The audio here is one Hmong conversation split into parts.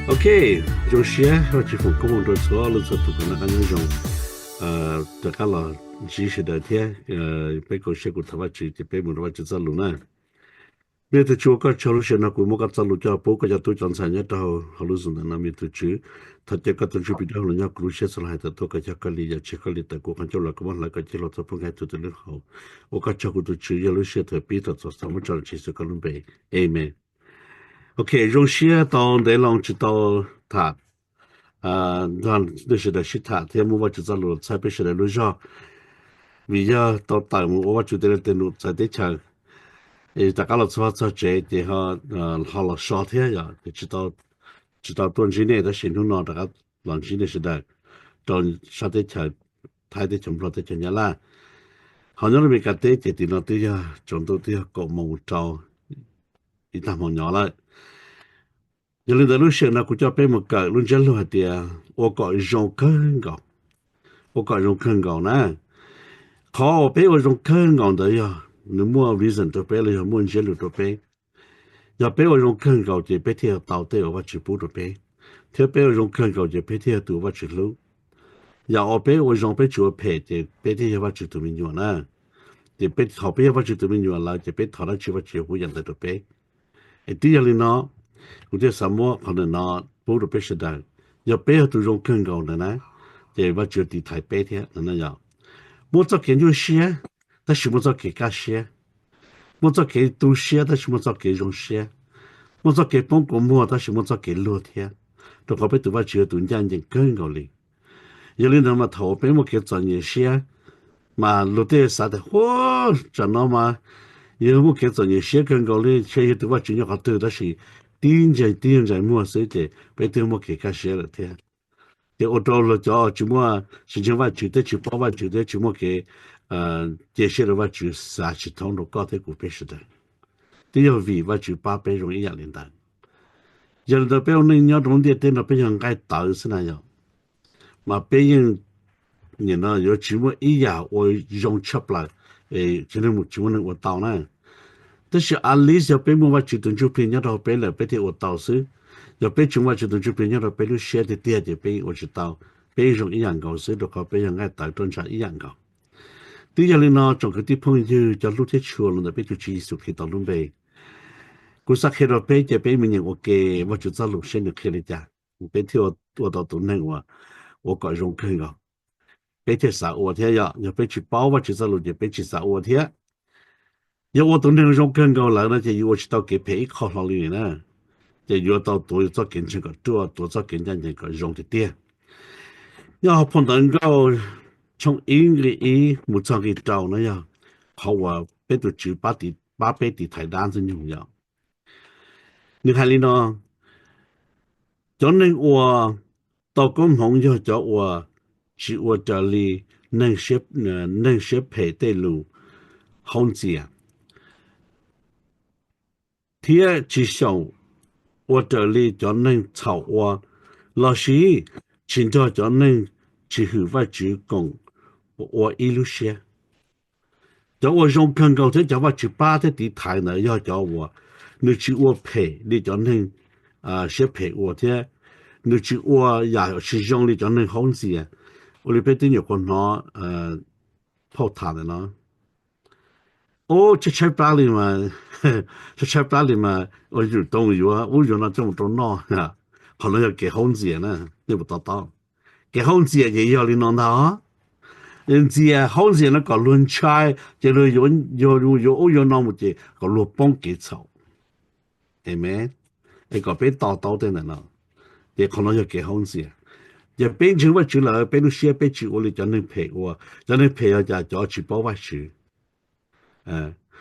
Ok, zoo siab Vajtswv foom koob hmoov rau txhua leej txhua tus kom noj qab nyob zoo. Rov qab los ntsib sawv daws thiab, peb koom siab kuv thov Vajtswv ces peb mus rau Vajtswv txoj lus na. Me tus Tswv, ua koj tsaug lub sij hawm no kuv muab koj txoj lus coj pub koj cov tub cov ntxhais nyob rau hauv lub Zoom ntawm no. Me tus Tswv, thov cia koj tus Ntsuj Plig Dawb Huv los nyob kuv lub siab txhua lub hais tawm tuaj kom yog koj li, yog tsis koj li tawm kuv qhov ncauj los koj muab hlawv kom cig hlo txhua phoob nkaus tuaj rau lub hauv. Ua koj tsaug kuv tus Tswv, yog lub sij hawm thaum pib thaum txog thaum muab tso los Tswv Yexus koj lub npe. Amen. Ok, zoo siab tau ntev loo tsis tau tham, nrog nej sawv daws sib tham thiab muab Vajtswv txoj lus txhawb peb sawv daws lub zog, vim yog tau tawm mus ua Vajtswv tej lus txhawb teb chaws, rov qab los txog txog tsev ces ho los so thiab yom, ces tsis tau tuaj ntsib nej, tab sis hnub no rov qab los ntsib nej sawv daws rau sab teb chaws Thaib, teb chaws Nplog, teb chaws Nyab Laj. Ho nyob rau Meskas teb ces tim no twb yog tsaus ntuj twb yog kaum moos rau ib tag hmo nyob lawm. Yog li ntawd lub sij hawm no kuv coj peb mus kawm lub ntsiab lus hais tias ua kom zoo kawg nkaus. Ua kom zoo kawg nkaus na. Qhov uas peb ua zoo kawg nkaus ntawd yog nws muaj reason rau peb los yog muaj ntsiab lus rau peb. Yog peb ua zoo kawg nkaus ces peb thiaj tau tej uas Vajtswv pub rau peb, thiab peb ua zoo kawg nkaus ces peb thiaj yog tus Vajtswv hlub. Yam uas peb ua zoo peb tsis ua phem ces peb thiaj yog Vajtswv tus me nyuam na. Ces peb thaum peb yog Vajtswv tus me nyuam lawm ces peb thov dab tsi Vajtswv yuav pub yam ntawd rau peb. Es twb yog li no, kuv thiaj xav muab qhov ntawm no pub rau peb sawv daws. Yog peb yog tus zoo kawg nkaus ntawd na, ces Vajtswv tiv thaiv peb thiab no yom. Muaj txoj kev nyuaj siab, tab sis muaj txoj kev kaj siab. Muaj txoj kev tu siab, tab sis muaj txoj kev zoo siab. Muaj txoj kev poob kua muag, tab sis muaj txoj kev luag thiab, rau qhov peb tus Vajtswv yog tus ncaj ncees kawg nkaus li. Yog li ntawd mas thaum uas peb muaj kev txom nyem siab, mas luag tej xav tias, huab, tsam no mas yog muaj kev txom nyem siab kawg nkaus li, ntshe yog tus Vajtswv nyob qhov twg, tab sis tib ntsaig tib ntsaig muag xwb ces peb twb muaj kev kaj siab lawm thiab. Ces ua rau luag cov tsis muaj, tsis ntseeg Vajtswv thiab tsis paub Vajtswv thiab tsis muaj kev cia siab rau Vajtswv xav tsis thoob rau koj thiab kuv peb sawv daws. Twb yog vim Vajtswv pab peb zoo ib yam li ntawd. Yog li ntawd peb ua neej nyob rau lub ntiaj teb no peb yog nqaij tawv xwb na yom, mas peb yeej nim no yuav tsis muaj ib yam ua zoo tshaj plaws, tsis muaj neeg ua tau na. Tab sis at least yog peb muaj Vajtswv tus Ntsuj Plig nyob rau peb lawm peb thiaj ua tau xwb. Yog peb tsis muaj Vajtswv tus Ntsuj Plig nyob rau peb lub siab tiag tiag ces peb yeej ua tsis tau, peb yeej zoo ib yam nkaus xwb, rau qhov peb yog nqaij tawv roj ntsha ib yam nkaus. Twb yog li no tsoom kwv tij phooj ywg cov hlub thiab tshua los ntawm peb tus Tswv Yexus Khetos lub npe, kuv xav qhia rau peb ces peb mus nyeem ua ke Vajtswv txoj lus seb nws qhia li cas, peb thiaj ua tau tus neeg uas ua kom zoo kawg nkaus. Peb thiaj xav ua thiab yom, yog peb tsis paub Vajtswv txoj lus ces peb tsis xav ua thiab. Yog ua tus neeg zoo kawg nkaus lawm no ces yus ua tsis tau kev phem ib qho hlo li na. Ces yuav tau tuav yus txoj kev ntseeg kom ruaj, tuav txoj kev ncaj ncees kom zoo tiag tiag. Nyob hauv phau Ntawv Nkauj tshooj ib nqe ib mus txog nqe rau no yog qhov uas peb tus Tswv pab peb tiv thaiv dab ntxwg nyoog yom. Nws hais li no: Cov neeg uas tau koob hmoov yog cov uas tsis ua raws li neeg siab phem tej lus haub ntxias, thiab tsis xyaum ua raws li cov neeg txhaum ua, los sis tsis nrog cov neeg tsis hwm Vajtswv koom ua ib lub siab. Cov uas zoo kawg nkaus thiab cov Vajtswv pab thiab tiv thaiv ntawd yog cov uas nws tsis ua phem li cov neeg siab phem ua thiab nws tsis ua yam tsis zoo li cov neeg haub ntxias. Ua li peb twb nyuam qhuav hnov phauj tham ntawm no, ub, tshaib tshaib plab li mas, tshaib tshaib plab li mas ua yus tau yuav ub yuav no coj mus rau noj. Qhov no yog kev haub ntxias na, nej puas to taub? Kev haub ntxias ces yog li no ntag. Ntxias, haub ntxias no kom luag ntshai, ces luag yuav ub yuav no mus ces kom luag poob kev txhaum. Amen. Es kom peb to taub tej ntawm no, ces qhov no yog kev haub ntxias. Ces peb ntseeg Vajtswv lawm peb lub siab peb tsis ua li cov neeg phem ua. Cov neeg phem yog cas? Cov tsis paub Vajtswv.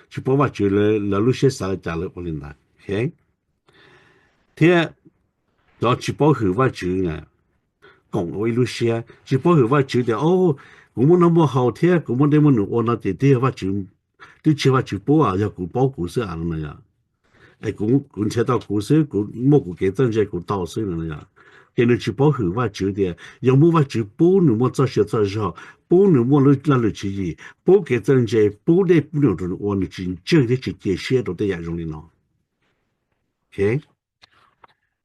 Tsis paub Vajtswv, lawv lub siab xav li cas lawv ua li ntawd. Thiab cov tsis paub hwm Vajtswv na, koom ua ib lub siab tsis paub hwm Vajtswv tias, o, kuv muaj noj muaj haus thiab kuv muaj dej muaj num ua no ces twb yog Vajtswv, twb tsis yog Vajtswv pub, yog kuv paub kuv xwb no. Es kuv nrhiav tau kuv xwb, kuv muaj kuv kev txawj ntse kuv tau xwb no. Ces nws tsis paub hwm Vajtswv tias yog muaj Vajtswv pub nws muaj txoj sia txoj zog, pub nws muaj laj lwm tswv yim, pub kev txawj ntse, pub dej pub num rau nws ua, nws tsis ntseeg thiab tsis cia siab rau tej yam zoo li no.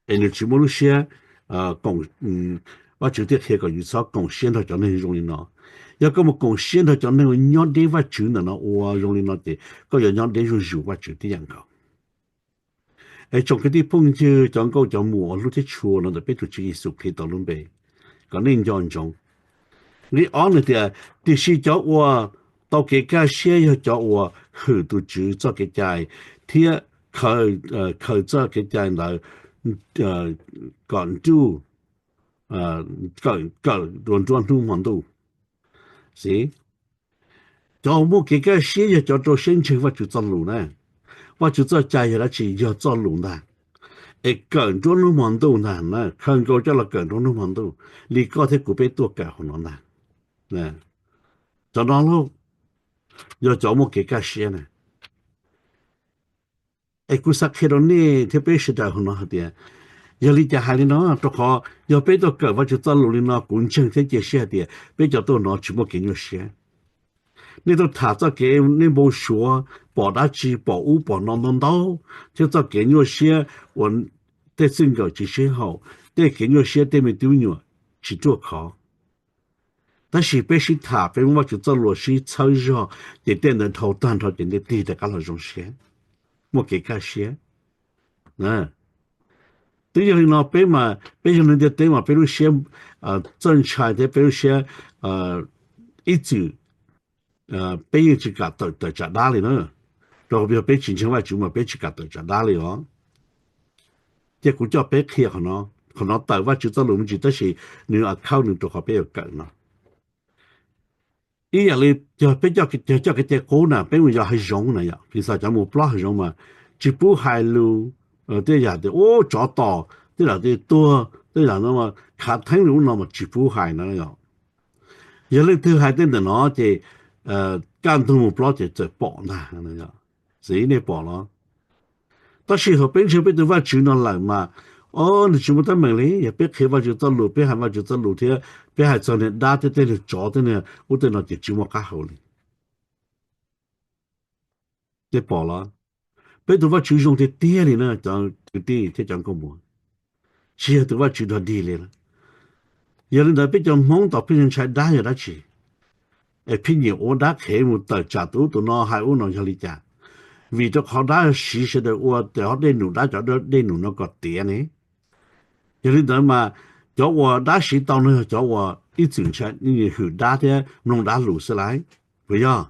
Es nws tsis muaj lub siab koom, Vajtswv thiaj qhia kom yus txhob koom siab nrog cov neeg zoo li no. Yog koj mus koom siab nrog cov neeg uas nyob deb Vajtswv ntawm no ua zoo li no ces koj yuav nyob deb zuj zus Vajtswv tib yam nkaus. Es tsoom kwv tij phooj ywg cov nkauj cov muam uas hlub thiab tshua los ntawm peb tus Tswv Yexus Khetos lub npe, kom nej nco ntsoov. Nqe ob nws tias, tiam sis cov uas tau kev kaj siab yog cov uas hwm tus Tswv txoj kev cai thiab khaws txoj kev cai ntawd kom nruj, kawm dua nruab hnub hmo ntuj. Xib, cov uas muaj kev kaj siab yog cov rau siab ntseeg Vajtswv txoj lus na. Vajtswv txoj cai yog dab tsi? Yog txoj lus ntag. Es kawm nruab hnub hmo ntuj ntag na, khaws nkaus coj los kawm nruab hnub hmo ntuj, li koj thiab kuv peb tuaj kawm hauv no ntag. Cov no lauj, yog cov muaj kev kaj siab na. Es kuv xav qhia rau nej thiab peb sawv daws hauv no hais tias, yog li cas hais li no? Rau qhov yog peb tuaj kawm Vajtswv txoj lus li no, kuv ntseeg thiab cia siab hais tias peb cov tuaj no tsis muaj kev nyuaj siab. Nej tuaj tham txoj kev nej npau suav, pom dab tsi, pom ub pom no ntau ntau, thiab txoj kev nyuaj siab uas tej txij nkawm tsis sib haum, tej kev nyuaj siab tej me tub nyuam tsis ruaj khov. Tab sis peb sib tham, peb muab Vajtswv txoj lus sib txhawb zog, ces tej ntawd dhau tag nrho ces nej tig rov qab los zoo siab, muaj kev kaj siab. Twb yog li no peb mas peb yog neeg ntiaj teb mas peb lub siab txawj ntshai thiab peb lub siab ib txwm peb yeej tsis kam tawm tawm tsam dab li na. Rau qhov yog peb tsis ntseeg Vajtswv mas peb tsis kam tawm tsam dab li os. Ces kuv coj peb qhia qhov no, qhov no tawm Vajtswv txoj lus me ntsis tab sis nws a khawb nws rau qhov peb yuav kawm no. Ib yam li yog peb coj, coj kev cai qub na, peb mus yos hav zoov na yom, piv xam cov mus plob hav zoov mas tsis pub hais lus, tej yam tias ub tsov tom, tej yam tias tuag, tej yam no khav theeb li ub no mas tsis pub hais na yom. Yog leej twg hais tej ntawm no ces kaj ntug mus plob ces txawm pom ntag. Xib, nej pom los? Tab sis thaum peb ntseeg peb tus Vajtswv no lawm mas, o, nws tsis muaj teeb meem li. Yog peb qhia Vajtswv txoj lus, peb hais Vajtswv txoj lus thiab peb hais txog niag dab thiab tej niag tsov tej niag ub tej no ces tsis muaj qab hau li. Nej pom los? Peb tus Vajtswv zoo tiag tiag li na cov kwv tij thiab cov nkauj muam, tsis yog tus Vajtswv dog dig li. Yog li ntawd peb cov Hmoob tau pheej ntshai dab yog dab tsi? Es pheej nyiam ua dab qhev mus tawm tsam tus ub tus no hais ub no yog li cas? Vim rau qhov dab siv sawv daws ua tes ob dej num dab cov dej num no kom tiav ne. Yog li ntawd mas cov uas dab siv tau no yog cov uas ib txwm ntshai, hwm dab thiab mloog dab lus xwb lauj, puas yog?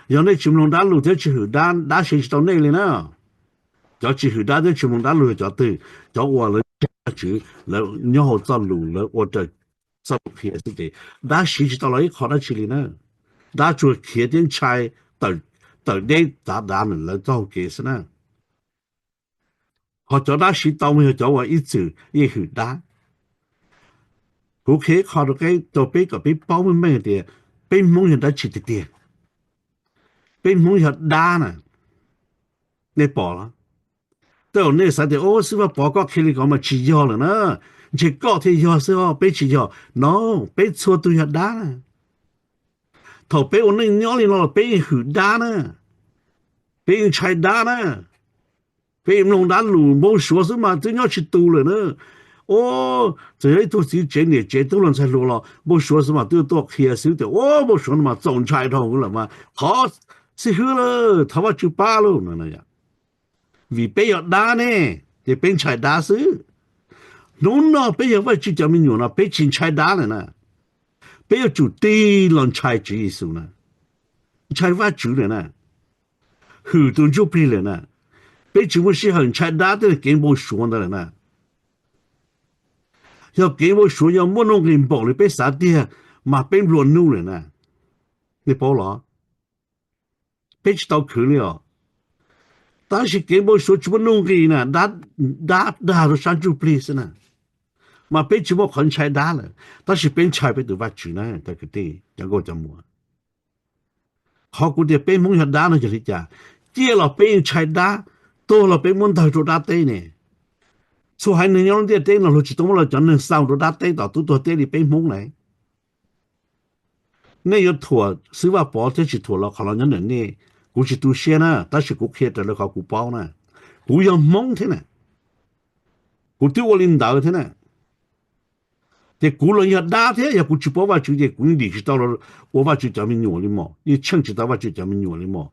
Yog nej tsis mloog dab lus thiab tsis hwm dab, dab siv tsis tau nej li na. Cov tsis hwm dab thiab tsis mloog dab lus yog cov twg? Cov uas lawv ntseeg Vajtswv, lawv nyob hauv txoj lus, lawv ua raws txoj lus qhia xwb ces dab siv tsis tau lawv ib qho dab tsi li na. Dab tsuas khiav thiab ntshai, tawm deb tav dav ntawm lawv txoj hau kev xwb na. Ho cov dab siv tau mas yog cov uas ib txwm yeej hwm dab. Kuv qhia ib qho rau peb kom peb paub meej meej tias peb Hmoob yog dab tsi tiag tiag. Peb Hmoob yog dab na. Nej pom los? Tej zaum nej xav tias, o, Xib Vaj Pov, koj qhia li ko mas tsis yog lawm na. Ntshe koj thiaj yog xwb os, peb tsis yog. No, peb txhua tus yog dab na. Thaum peb ua neej nyob li no los peb yeej hwm dab na. Peb yeej ntshai dab na. Peb yeej mloog dab lus, npau suav xwb mas twb nyob tsis tus lawm na. O, txawm yog ib tug txiv tsev niam tsev tub hluas ntxhais hluas los npau suav xwb mas twb tuaj qhia xwb tias, o, npau suav no mas txaus ntshai dhau lawm mas thov xib hwb lawm, thov Vajtswv pab lauj no. Vim peb yog dab ne, ces peb ntshai dab xwb. Hnub no peb yog Vajtswv cov me nyuam no peb tsis ntshai dab lawm na. Peb yuav tsum tig los ntshai Tswv Yexus na, ntshai Vajtswv lawm na, hwm tus ntsuj plig lawm na. Peb tsis muaj sij hawm ntshai dab tej kev npau suav ntawd lawm na. Yog kev npau suav yog muaj nuj nqis npaum li peb xav tiag mas peb nplua nuj lawm na. Nej paub los? Peb tsis tau khwv li os. Tab sis kev npau suav tsis muaj nuj nqis na, dab dag rau sab ntsuj plig xwb na. Mas peb tsis muaj qhov ntshai dab lawm, tab sis peb ntshai peb tus Vajtswv na cov kwv tij, cov nkauj cov muam. Qhov kuv tias peb Hmoob yog dab no yog li cas? Ciaj los peb yeej ntshai dab, tuag los peb muab ntawg rau dab teb ne. Txhua haiv neeg nyob lub ntiaj teb no luag tsis tau muab los cov neeg xa rau dab teb tom tub tuag teb li peb Hmoob na. Nej yuav thuam Xib Vaj Pov thiab tsis thuam los qhov no nyob ntawm nej, kuv tsis tu siab na, tab sis kuv qhia raws li qhov kuv paub na. Kuv yog Hmoob thiab na. Kuv twb ua li ntawd thiab na. Ces kuv los yog dab thiab, yog kuv tsis paub Vajtswv ces kuv yeej dim tsis tau los ua Vajtswv cov me nyuam li mos, yeej tsheej tsis tau Vajtswv cov me nyuam li mos.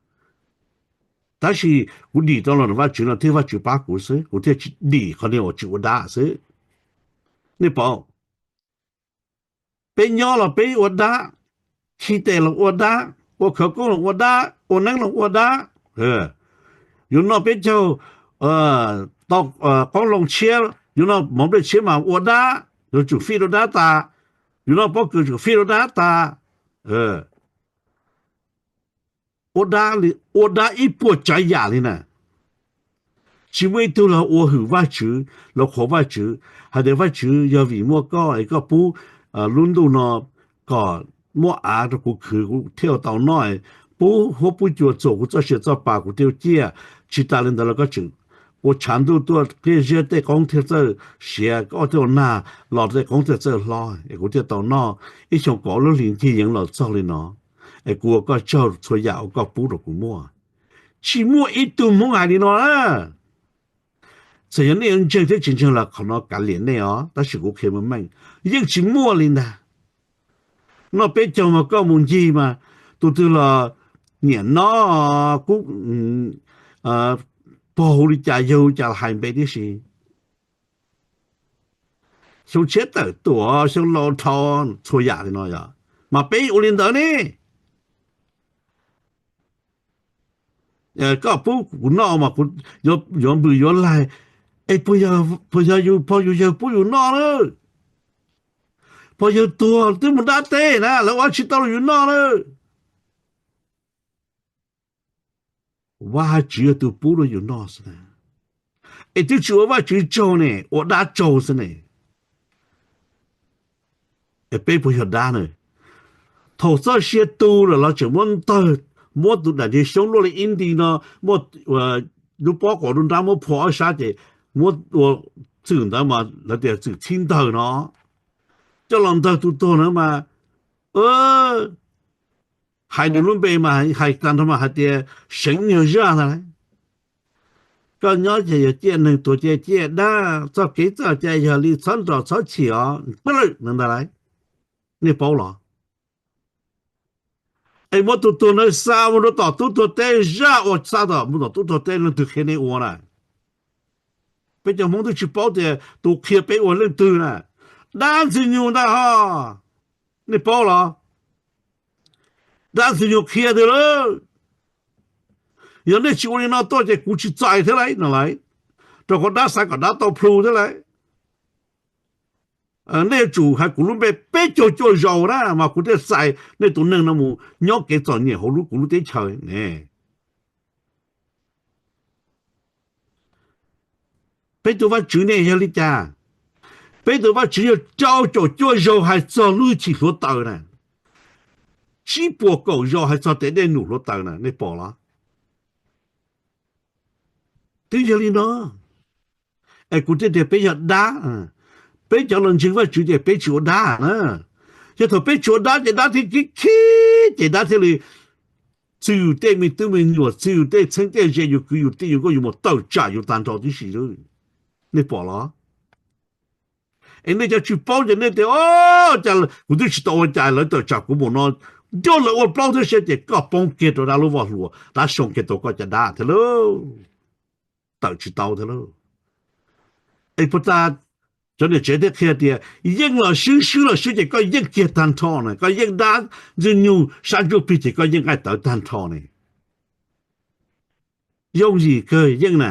Tab sis kuv dim tau los ntawm Vajtswv no thiaj Vajtswv pab kuv xwb, kuv thiaj tsis dim qhov niag uas tsis ua dab xwb. Nej paub, peb nyob los peb ua dab, khi tes los ua dab, ua khawv koob los ua dab, ua neeb los ua dab. Yus noj peb caug tau qoob loo tshiab, yus noj mov nplej tshiab mas ua dab, yuav tsum fij rau dab tas, yus noj pob kws tsum fij rau dab tas. Ua dab li, ua dab ib puas tsav yam li na. Tsis muaj ib tug los ua hwm Vajtswv, los qhuas Vajtswv hais tias Vajtswv yog vim muaj koj es koj pub lub ntuj no kom muaj av rau kuv khwv kuv thiaj tau noj, pub huab pub cua txuam kuv txoj sia txoj pa kuv thiaj ciaj. Tsis tas li ntawd los koj tseem ua tshav ntuj tuaj qiab ziab tej qoob thiaj txawj siav, koj thiaj ua nag los tej qoob thiaj txawj hlob es kuv thiaj tau noj. Ib xyoos kaum lub hlis ncig yeev los txog li no, es kuv ua koj tsaug txhua yam uas koj pub rau kuv muaj. Tsis muaj ib tug Hmoob hais li no na. Txawm yog nej yuav ntseeg thiab tsis ntseeg los qhov no kav liam nej os, tab sis kuv qhia meej meej, yeej tsis muaj li ntag. Noj peb caug mas koj mus ncig mas tus twg los niam no kub pog hu li cas yawg hu li cas los hais npe tib si. Xyoo tshiab tawm tuam xyoo laus dhau txhua yam li no yog, mas peb ua li ntawd ne. Koj pub kuv noj mas kuv yuav npws yuav laig, es puas yog yus pog yus yawg pub yus noj na? Pog yawg tuag twb mus dab teb na, lawv ua tsis tau rau yus noj na. Vajtswv yog tus pub rau yus noj xwb na. Es twb tsis ua Vajtswv tsaug ne, ua dab tsaug xwb ne. Es peb puas yog dab na? Thaum txoj sia tu lawm los tseem muab ntawg, muab tus daim ntsig xyoob luaj li ib nti no, muab lub pob kos lub nrab muab phua ob sab ces muab ua txwm ntawd mas lawv tias txwm txhib ntawg no, coj los ntawg tus tuag na mas hais nws lub npe mas hais tag nrho mas hais tias seev nyuag zaj ntag lauj. Koj nyob ces yog ciaj neeg, tuag ces ciaj dab, txoj kev txoj cai yog li txhob nrog txhob chim os, pab lawm no ntag lauj. Nej paub los? Es muab tus tuag ntawd xa mus rau tom tub tuag teb, zaj uas xa tom mus tom tub tuag teb leej twg qhia nej ua na? Peb cov Hmoob twb tsis paub tias tus qhia peb ua leej twg na. Dab Ntxwg Nyug ntag ho. Nej paub los? Dab Ntxwg Nyug qhia twg lawm? Yog nej tsis ua li no tuaj ces kuv tsis txais thiab lauj no lauj. Rau qhov dab xav kom dab tau plhu thiab lauj. Nej yuav tsum hais kuv lub npe peb caug cuaj zaus na mas kuv thiaj txais nej tus neeg no mus nyob kev txom nyem hauv lub kuv lub teb chaws ne. Peb tus Vajtswv ne yog li cas? Peb tus Vajtswv yog rau caum cuaj zaus hais txog lub hwj chim hluav taws na, tsib puas kaum zaus hais txog tes dej num hluav taws na, nej pom los? Twb yog li no, es kuv thiaj tias peb yog dab. Peb cov los ntseeg Vajtswv ces peb tsis ua dab na. Yog thaum peb tsis ua dab ces dab thiaj khib khib ces dab thiaj li txwv yus tej me tub me nyuam, txwv yus tej txheeb tej ze, yus kwv yus tij yus nkauj, yus mus tawm tsam yus tag nrho tib si. Nej pom los? Es nej cov tsis paub ces nej tias, o, cas kuv twb tsis tau ua cas lawv tawm tsam kuv mus no, nrog lawv ua plaub thiab siab ces koj poob kiag rau dab lub voj hlua, dab sau kiag tau koj caj dab thiab lauj. Tawm tsis tau thiab lauj. Es puas tas cov niam tsev thiaj qhia tias yeej los swb, swb los swb ces koj yeej kiag tag nrho na, koj yeej dab Ntxwg Nyug sab ntsuj plig ces koj yeej nqaij tawv tag nrho ne. Yooj yim kawg yeej na,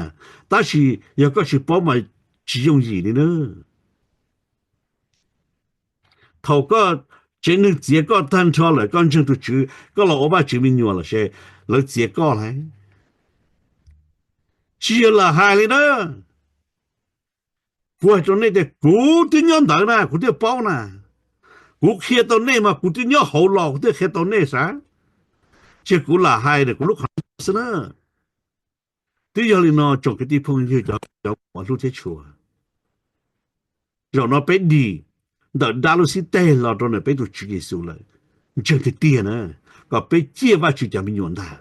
tab sis yog koj tsis paub mas tsis yooj yim li na. Thaum koj tsev neeg txiav koj tag nrho lawm, koj ntseeg tus Tswv, koj los ua Vajtswv me nyuam lawm ces lawv txiav koj lauj. Tsis yog lam hais li na. Kuv hais rau nej tias kuv twb nyob ntawd na, kuv thiaj paub na. Kuv qhia tau nej mas kuv twb nyob hauv los kuv thiaj qhia tau nej sav. Tsis yog kuv lam hais kuv lub qhov xwb na. Twb yog li no tsoom kwv tij phooj ywg cov uas hlub thiab tshua, zaum no peb dim ntawm dab lub xib teg los rau ntawm peb tus Tswv Yexus lawm, ntseeg tiag tiag na, kom peb ciaj Vajtswv cov me nyuam ntag.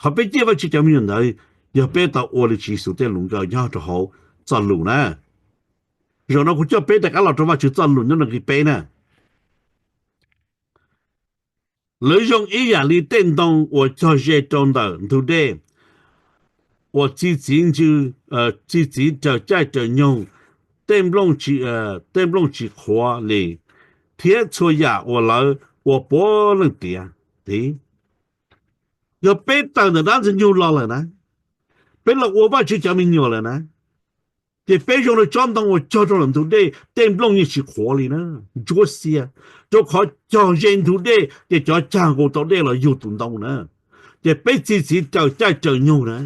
Qhov peb ciaj Vajtswv cov me nyuam ntawd Yog peb tau ua li Tswv Yexus tej lus nkawd nyob rau hauv txoj lus na. Zaum no kuv coj peb rov qab los rau Vajtswv txoj lus nyob rau nqe peb na. Lawv zoo ib yam li tej ntoo uas cog ze rau ntawm ntug dej, uas txi txiv, txi txiv raws caij raws nyoog, tej nplooj tsis qhuav li, thiab txhua yam uas lawv ua puav leej tiav. Yog peb tawm ntawm dab ntxwg nyoog los lawm na, peb los ua Vajtswv cov me nyuam lawm na, ces peb zoo li tsob ntoo uas cog rau ntawm ntug dej, tej nplooj yeej tsis qhuav li na, ntsuab xiab, rau qhov cog ze ntug dej ces cov cag nqus tau dej los yug tus ntoo na. Ces peb txi txiv raws caij raws nyoog na.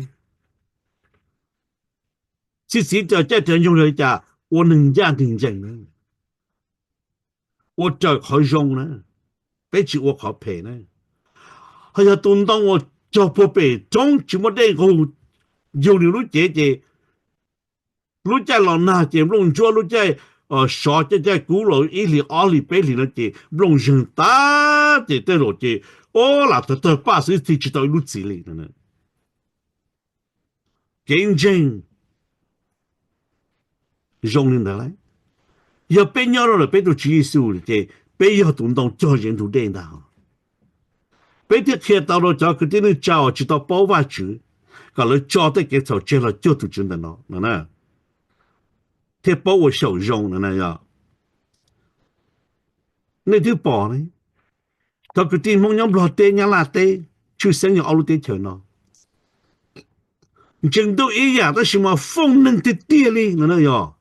Txi txiv raws caij raws nyoog li cas? Ua neeg ncaj neeg ncees na, ua raws qhov zoo na, peb tsis ua qhov phem na. Ho yog tus ntoo uas cog puag pem roob tsis muaj dej nqug yug nws lub cev ces lub caij los nag ces nplooj ntsuab, lub caij sov, caij caij kub los ib hlis ob hlis peb hlis no ces nplooj zeeg tag ces tej zaum ces ua lam tawg tawg paj xwb, txi tsis tau ib lub txiv li. Kev ntseeg zoo li ntawd lawm. Yog peb nyob rau ntawm peb tus Tswv Yexus ces peb yog tus ntoo cog ze ntug dej ntag. Peb thiaj qhia tau rau cov kwv tij neej tsa uas tsis tau paub Vajtswv kom lawv tso tej kev txhaum tseg los cuag tus Tswv ntawm no, thiaj paub ua xyaum zoo no. Nej twb pom ne, cov kwv tij Hmoob nyob Nplog teb, Nyab Laj teb, tshwj xeeb yog ob lub teb chaws no ntseeg ntuj ib yam tab sis mas fooj neeg tiag tiag li no yog.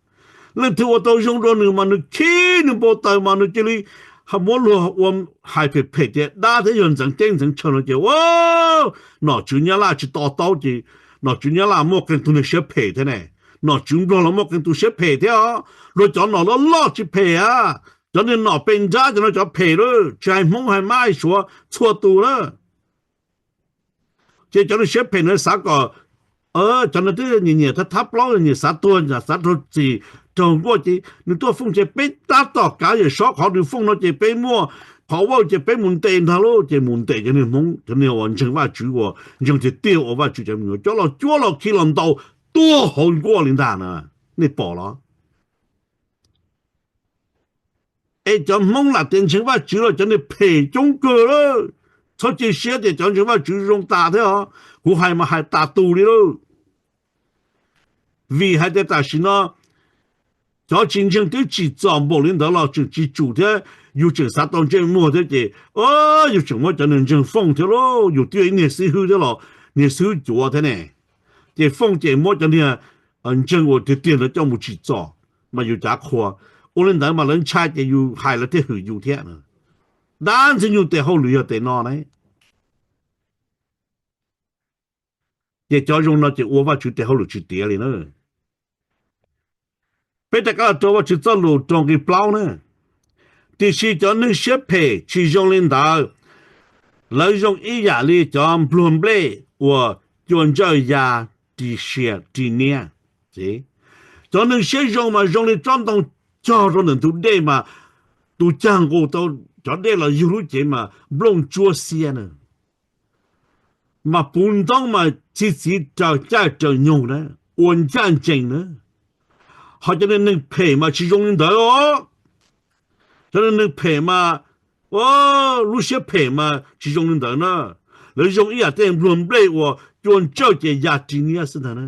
Leej twg ua tau zoo rau nws mas nws khib nws npau taws mas nws cia li muab luag ua hais phem phem tias dab thiab yog ntxeev teb ntxeev chaw no ces ua nom tswv Nyab Laj tsis to taub ces nom tswv Nyab Laj muaj qee tus niag siab phem thiab ne. Nom tswv Nplog los muaj qee tus siab phem thiab os. Luag cov nom loj loj tsis phem a, cov niag nom pes nrab cov no cov phem lawm, tsis hais Hmoob hais Mab hais Suav txhua tus na. Ces cov niag siab phem no xav kom cov no twb nyiam nyiam thab thab plaub, nyiam xav tuag, xav raug txim raug nkuaj ces nws tuaj fooj ces peb tab tom kav yawm saub qhov nws fooj no ces peb muaj qhov vaj ces peb mus ntes ntag lauj. Ces mus ntes cov niag Hmoob, cov niag uas ntseeg Vajtswv uas ntseeg tiag tiag ua Vajtswv cov me nyuam, coj los cuab los khi los ntaus tuag hauv nkuaj li ntag na. Nej pom los? Es cov Hmoob lam tias ntseeg Vajtswv los cov niag phem coob kawg lawm. Txhob cia siab tias cov ntseeg Vajtswv zoo tas thiab os, kuv hais mas hais tas tus li lauj. Vim hais tias tam sim no cov tsis ntseeg twb tsim txom npaum li ntawd los tseem tsis tsum thiab, yus tseem xav tau ntsej muag thiab ces yus tseem muab cov niag ntseeg fooj thiab lauj. Yus twb yog ib niag xib hwb thiab los niag xib hwb cuav thiab ne, ces fooj ces muab cov niag ntseeg uas tiag tiag ntawd coj mus tsim txom mas yus cav qhua. Ua li ntawd mas lawv ntshai ces yus hais lawv thiaj hwm yus thiab. Dab ntxwg nyoog tes hauj lwm yog tes no na. Ces cov zoo no ces ua Vajtswv tes hauj lwm tsis tiav li na. Peb rov qab los rau Vajtswv txoj lus rau nqe plaub na. Tiam sis cov neeg siab phem tsis zoo li ntawd, lawv zoo ib yam li cov npluag nplej uas cua ntsawj ya ris niab. Cov neeg siab zoo mas zoo li tsob ntoo cog rau ntawm ntug dej mas tus cag nqus tau cov dej los yug lub cev mas nplooj ntsuab xiab na. Mas puv ntoob mas txi txiv raws caij raws nyoog na, ua ncaj ncees na. Ho cov neeg phem mas tsis zoo li ntawd os. Cov neeg phem mas lub siab phem mas tsis zoo li ntawd na. Lawv zoo ib yam tej npluag nplej uas cua ntsawj ces ya ris niab xwb ntag na.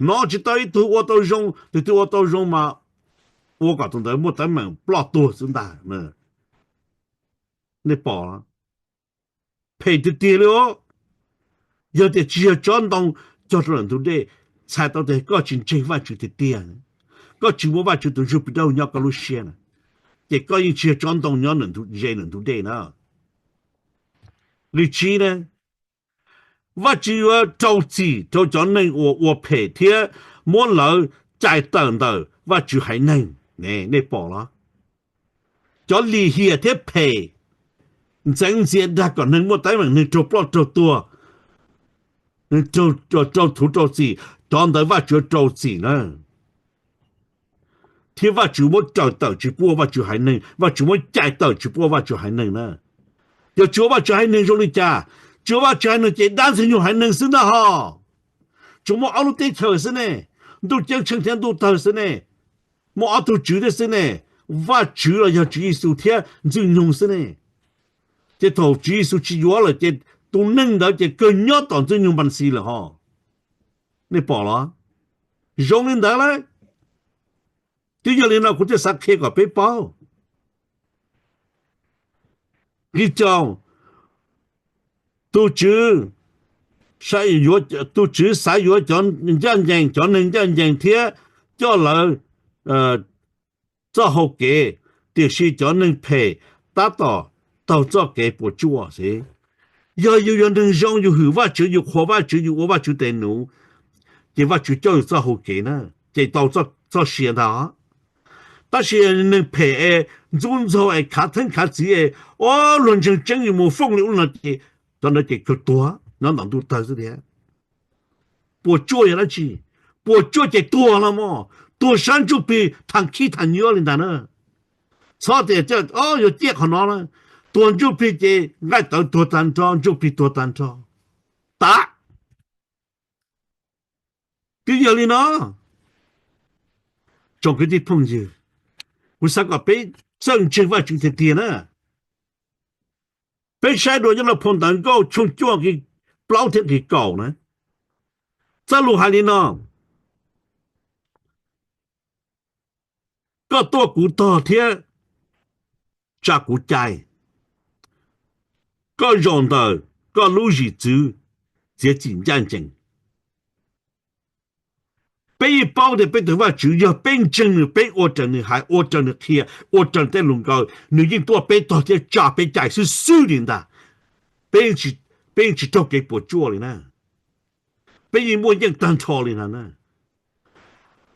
Hnov tsis tau ib tug ua tau zoo, tus twg ua tau zoo mas ua kom tus ntawd muaj teeb meem ploj tuag xwb ntag. Nej pom, phem tiag tiag li os. Yog tias tsis yog tsob ntoo cog rau ntawm ntug dej, txhais tau tias koj tsis ntseeg Vajtswv tiag tiag, koj tsis muaj Vajtswv tus Ntsuj Plig Dawb Huv nyob koj lub siab na, ces koj yeej tsis yog tsob ntoo nyob ze ntawm ntug dej na. Li tsib na, Vajtswv yuav rau txim rau cov neeg uas ua phem thiab muab lawv cais tawm ntawm Vajtswv haiv neeg. Nej pom los? Cov lim hiam thiab phem ntxeev ntxias dag kom neeg muaj teeb meem, neeg raug ploj raug tuag, rau thuv rau txim, cov ntawd Vajtswv rau txim na. Thiab Vajtswv muab raws tawm tsis pub ua Vajtswv haiv neeg, Vajtswv muab cais tawm tsis pub ua Vajtswv haiv neeg na. Yog tsis ua Vajtswv haiv neeg zoo li cas? Tsis ua Vajtswv haiv neeg ces dab ntxwg nyoog haiv neeg xwb ntag hos. Tsuas muaj ob lub teb chaws xwb ne, ntuj ceeb tsheej thiab ntuj tawg xwb ne, muaj ob tug tswv thiab xwb ne, Vajtswv los yog Tswv Yexus thiab Ntxwg Nyoog xwb ne. Ces thaum Tswv Yexus tsis yuav lawm ces tus neeg ntawd ces kawg nyob tom Ntxwg Nyoog npas xis lawm ho. Nej pom los? Zoo li ntawd lawm. Twb yog li no kuv thiaj xav qhia kom peb paub. Nqi caum, tus tswv, tus tswv xav yuav cov ncaj ncees, cov neeg ncaj ncees thiab coj lawv txoj hau kev, tiam sis cov neeg phem tab tom taug txoj kev puas tsuaj xwb. Yog yus yog neeg zoo, yus hwm Vajtswv, yus qhuas Vajtswv, yus ua Vajtswv tes nus, ces Vajtswv coj yus txoj hau kev na, ces tau txoj sia ntag. Tab sis neeg phem es ntxub ntxaug es khav theeb khav txiv es ua luag ntseeg tseeb yus mus fooj li ub no ces cov ntawd ces kawg tuag nyob ntawm ntuj tawg xwb tiag. Puas tsuaj yog dab tsi? Puas tsuaj ces tuag los mas, tuag sab ntsuj plig thav khib thav nyuab li ntag na. Txhob tias yuav ciaj qhov no na, tuag ntsuj plig ces nqaij tawv tuag tag nrho, ntsuj plig tuag tag nrho. Tav, twb yog li no. Tsoom kwv tij phooj ywg, kuv xav kom peb txawj ntseeg Vajtswv tiag tiag na. Peb saib dua nyob rau phau Ntawv Nkauj tshooj cuaj nqi plaub thiab nqi kaum na, txoj lus hais li no: Koj tuaj kuv tog thiab tsa kuv cai, koj zaum ntawm koj lub zim txwv txiav txim ncaj ncees. Peb yeej paub tias peb tus Vajtswv yog peb ntseeg nws, peb ua raws nws hais, ua raws nws qhia, ua raws tej lus nkaus, nws yeej tuaj peb tog thiab tsa peb cai xwb xwb li ntag. Peb yeej tsis raug kev puas tsuaj li na. Peb yeej muaj yeej tag nrho li na.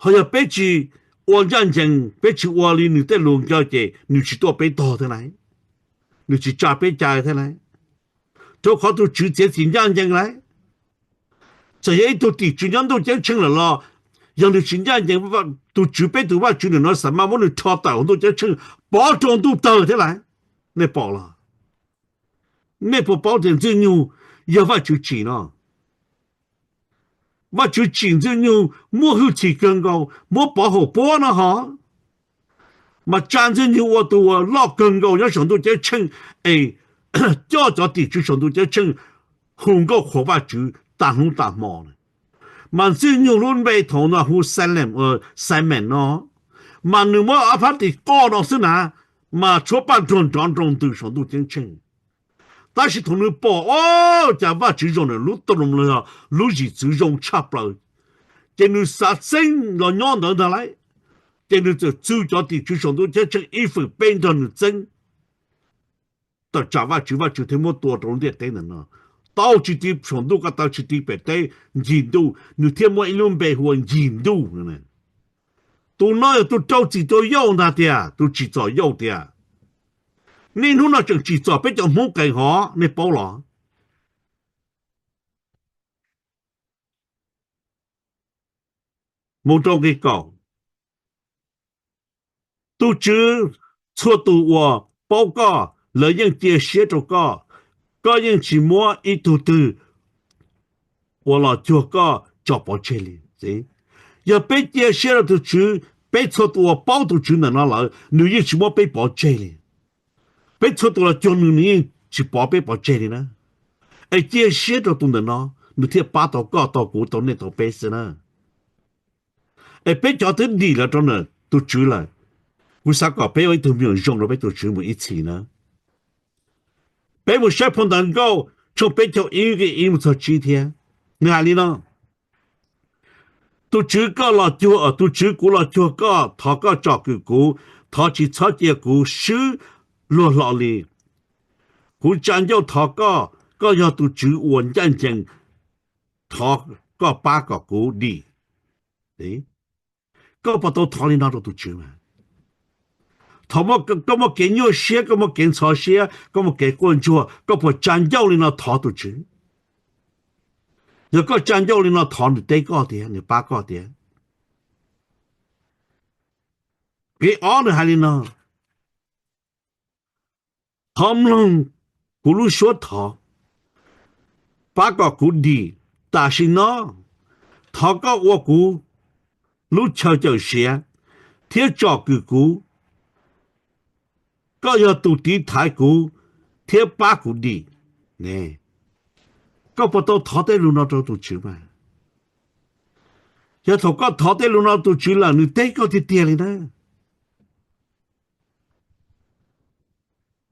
Ho yog peb tsis ua ncaj ncees, peb tsis ua li nws tej lus nkaus ces nws tsis tuaj peb tog thiab lauj, nws tsis tsa peb cai thiab lauj. Rau qhov tus Tswv txiav txim ncaj ncees lauj. Txawm yog ib tug tim tswv nyob ntuj ceeb tsheej lawm los yog nws tsis ncaj ncees, tus Tswv, peb tus Vajtswv nim no xav mas muab nws rho tawm hauv ntuj ceeb tsheej pov rau ntuj tawg thiab lauj. Nej pom los? Nej puas paub tias Ntxwg Nyoog yog Vajtswv tsim no? Vajtswv tsim Ntxwg Nyoog muaj hwj chim kawg nkaus, muab pov hauv puab no ho, mas tsa Ntxwg Nyoog ua tus uas loj kawg nkaus nyob saum ntuj ceeb tsheej, es coj cov tim tswv saum ntuj ceeb tsheej hu nkauj qhuas Vajtswv tas hnub tas hmo. Mas Ntxwg Nyoog lub npe thaum no hu Xamees no, mas nws muab ob phab tis qoj no xwb na, mas tshuab paj nrog nrov nroo ntws saum ntuj ceeb tsheej. Tab sis thaum nws pom, o, cas Vajtswv zoo, nws lub tub los yog lub zim txwv zoo tshaj plaws, ces nws xav txeeb los nyob ntawd ntag lauj. Ces nws txawm txib cov tim tswv saum ntuj ceeb tsheej ib fwm peb nrog nws txeeb, tawm tsam Vajtswv, Vajtswv thiaj muab tua rau lub ntiaj teb ntawm no. Tau tsis ti saum ntuj ko taw, tsis ti pem teb, ncig ntuj, nws thiaj muaj ib lub npe hu ua Ncig Ntuj no. Tus no yog tus rau txim rau Yauj ntag tiag, tus tsim txom Yauj tiag. Niaj hnub no tseem tsim txom peb cov Hmoob qees hov, nej paub los? Mus rau nqi kaum, tus Tswv, txhua tus uas paub koj, lawv yeej cia siab rau koj, koj yeej tsis muab ib tug twg uas los cuag koj tso pov tseg li. Yog peb cia siab rau tus Tswv, peb txhua tus uas paub tus Tswv ntawm no lawm, nws yeej tsis muab peb pov tseg li. Peb txhua tus los cuag nws, nws yeej tsis pov peb pov tseg li na. Es cia siab rau tus ntawm no, nws thiaj pab tau koj, tau kuv, tau nej, tau peb xwb na. Es peb cov twb dim lawv rau ntawm tus Tswv lawm, kuv xav kom peb ua ib tug me nyuam zoo rau peb tus Tswv mus ib txhis na. Peb mus saib phau Ntawv Nkauj tshooj peb caug ib nqi ib mus txog tsib thiab. Nws hais li no: Tus Tswv koj los cuag, tus Tswv kuv los cuag koj, thov koj tsom kwm kuv, thov tsis txhob cia kuv swb luag hlo li. Kuv tsa ncauj thov koj, koj yog tus Tswv uas ncaj ncees, thov koj pab kom kuv dim. Koj puas tau thov li no rau tus Tswv mas? Thaum koj muaj kev nyuaj siab, koj muaj kev ntxhov siab, koj muaj kev quaj ntsuag, koj puas tsa ncauj li no thov tus Tswv? Yog koj tsa ncauj li no thov, nws teb koj tiag, nws pab koj tiag. Nqi ob nws hais li no: Thov mloog kuv lub suab thov, pab kom kuv dim tam sim no, Thov koj ua kuv lub chaw cawm siav thiab tsom kwm kuv. Koj yog tus tiv thaiv kuv thiab pab kuv dim. Koj puas tau thov tej lus no rau tus Tswv mas? Yog thaum koj thov tej lus no tus Tswv lawm nws teb koj tiag tiag li na.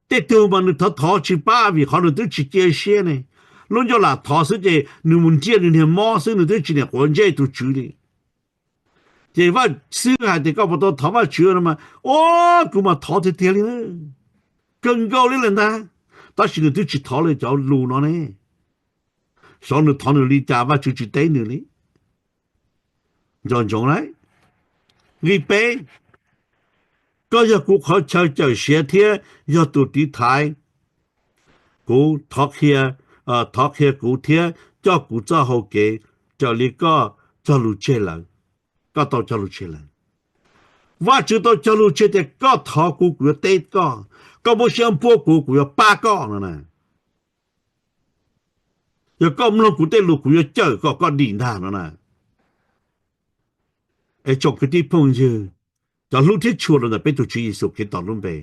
Tej tug mas nws thov thov tsis pab vim qhov nws twb tsis cia siab ne. Lub ncauj lam thov xwb ces nws mus ntiaj nws niag mob xwb, nws twb tsis niam quav ntsej tus Tswv li. Ces Vaj xib hwb hais tias koj puas tau thov Vajtswv no mas, o, kuv mas thov tiag tiag li, kawg nkaus li lawm ntag. Tab sis nws twb tsis thov li cov lus no ne. Xyov nws thov nws li cas Vajtswv tsis teb nws li. Nco ntsoov lauj. Nqe peb, koj yog kuv qhov chaw cawm siav thiab yog tus tiv thaiv kuv, thov qhia, thov qhia kuv thiab coj kuv txoj hau kev raws li koj cog lus tseg lawm. Koj tau cog lus tseg lawm. Vajtswv tau cog lus tseg tias koj thov kuv kuv yuav teb koj, koj muab siab npuab kuv kuv yuav pab koj no na. Yog koj mloog kuv tej lus kuv yuav cawm kom koj dim ntag no na. Es tsoom kwv tij phooj ywg, cov hlub thiab tshua rau ntawm peb tus Tswv Yexus Khetos lub npe,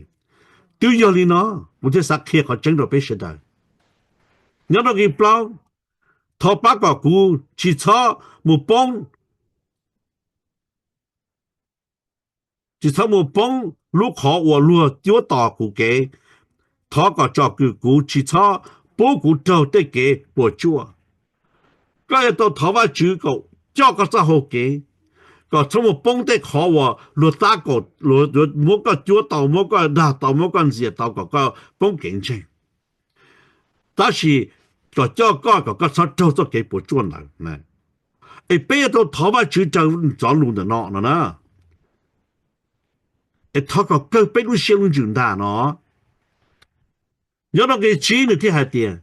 twb yog li no kuv thiaj xav qhia qhov tseeb rau peb sawv daws. Nyob rau nqe plaub, thov pab kom kuv tsis txhob mus poob, tsis txhob mus poob lub qhov uas luag cuab tos kuv kev. Thov kom tsom kwm kuv tsis txhob pub kuv raug tej kev puas tsuaj. Koj yuav tau thov Vajtswv kom coj koj txoj hau kev, kom txhob mus poob tej qhov uas luag tab kaum, luag muab koj cuab tau, muab koj dag tau, muab koj ntxias tau kom koj poob kev ntseeg. Tab sis kom coj koj kom koj txhob raug txoj kev puas tsuaj ntawd. Es peb yuav tau thov Vajtswv raws cov lus ntawm no no na. Es thov kom kawg peb lub siab lub ntsws ntag no. Nyob rau nqe tsib nws thiaj hais tias,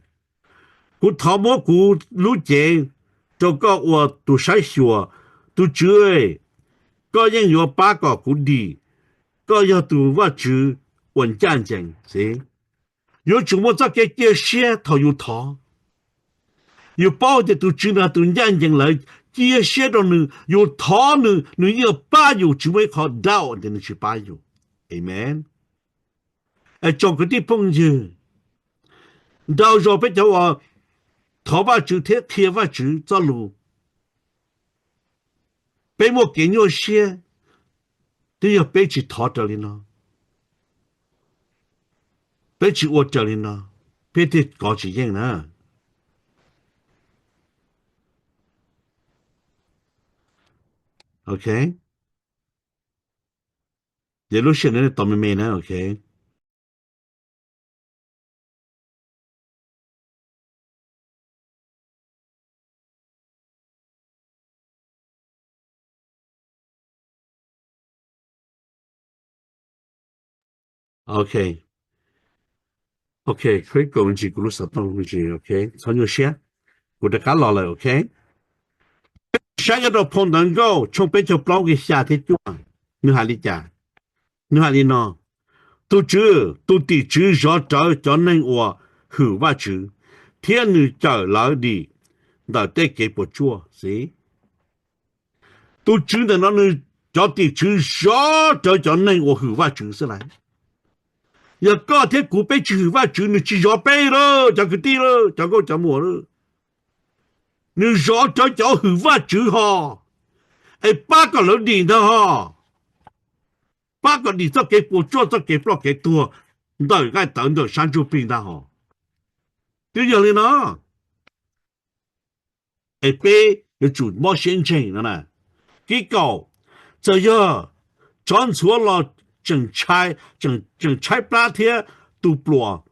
kuv thov muab kuv lub cev rau koj ua tus saib xyuas, tus Tswv, koj yeej yuav pab kom kuv dim, koj yog tus Vajtswv uas ncaj ncees xwb. Yuav tsum muaj txoj kev cia siab thaum yus thov. Yus paub tias tus Tswv no tus ncaj ncees lawm, cia siab rau nws, yus thov nws, nws yeej pab yus, tsis muaj ib qho doubt tias nws tsis pab yus. Amen. Es tsoom kwv tij phooj ywg, nrau zog peb cov uas thov Vajtswv thiab qhia Vajtswv txoj lus, peb muaj kev nyuaj siab twb yog peb tsis thov raws li no, peb tsis ua raws li no, peb thiaj kov tsis yeej na. Ok. Ces lub sij hawm no nej tos me me na, ok. Ok. Ok, click kuv ntsis, kuv lub xov tooj ntsis, ok. Txhob nyuaj siab. Kuv rov qab los lawm, ok. Saib nyob rau phau Ntawv Nkauj tshooj peb caug plaub nqe xya thiab cuaj, nws hais li cas? Nws hais li no: Tus Tswv, tus tim tswv zov rawv cov neeg uas hwm Vajtswv, thiab nws cawm lawv dim ntawm tej kev puas tsuaj xwb. Tus Tswv ntawm no nws, cov tim tswv zov rawv cov neeg uas hwm Vajtswv xwb lauj. Yog koj thiab kuv peb tsis hwm Vajtswv, nws tsis zov peb lauj, cov kwv tij lauj, cov nkauj cov muam lauj. Nws zov rawv cov hwm Vajtswv ho, es pab kom lawv dim ntag ho, pab kom dim txoj kev puas tsuaj, txoj kev ploj kev tuag ntawm nqaij tawv ntawm sab ntsuj plig ntag ho. Twb yog li no, es peb yuav tsum mob siab ntseeg no na. Kib kaum, txawm yog tsov ntxhuav los tseem tshaib plab thiab tu pluas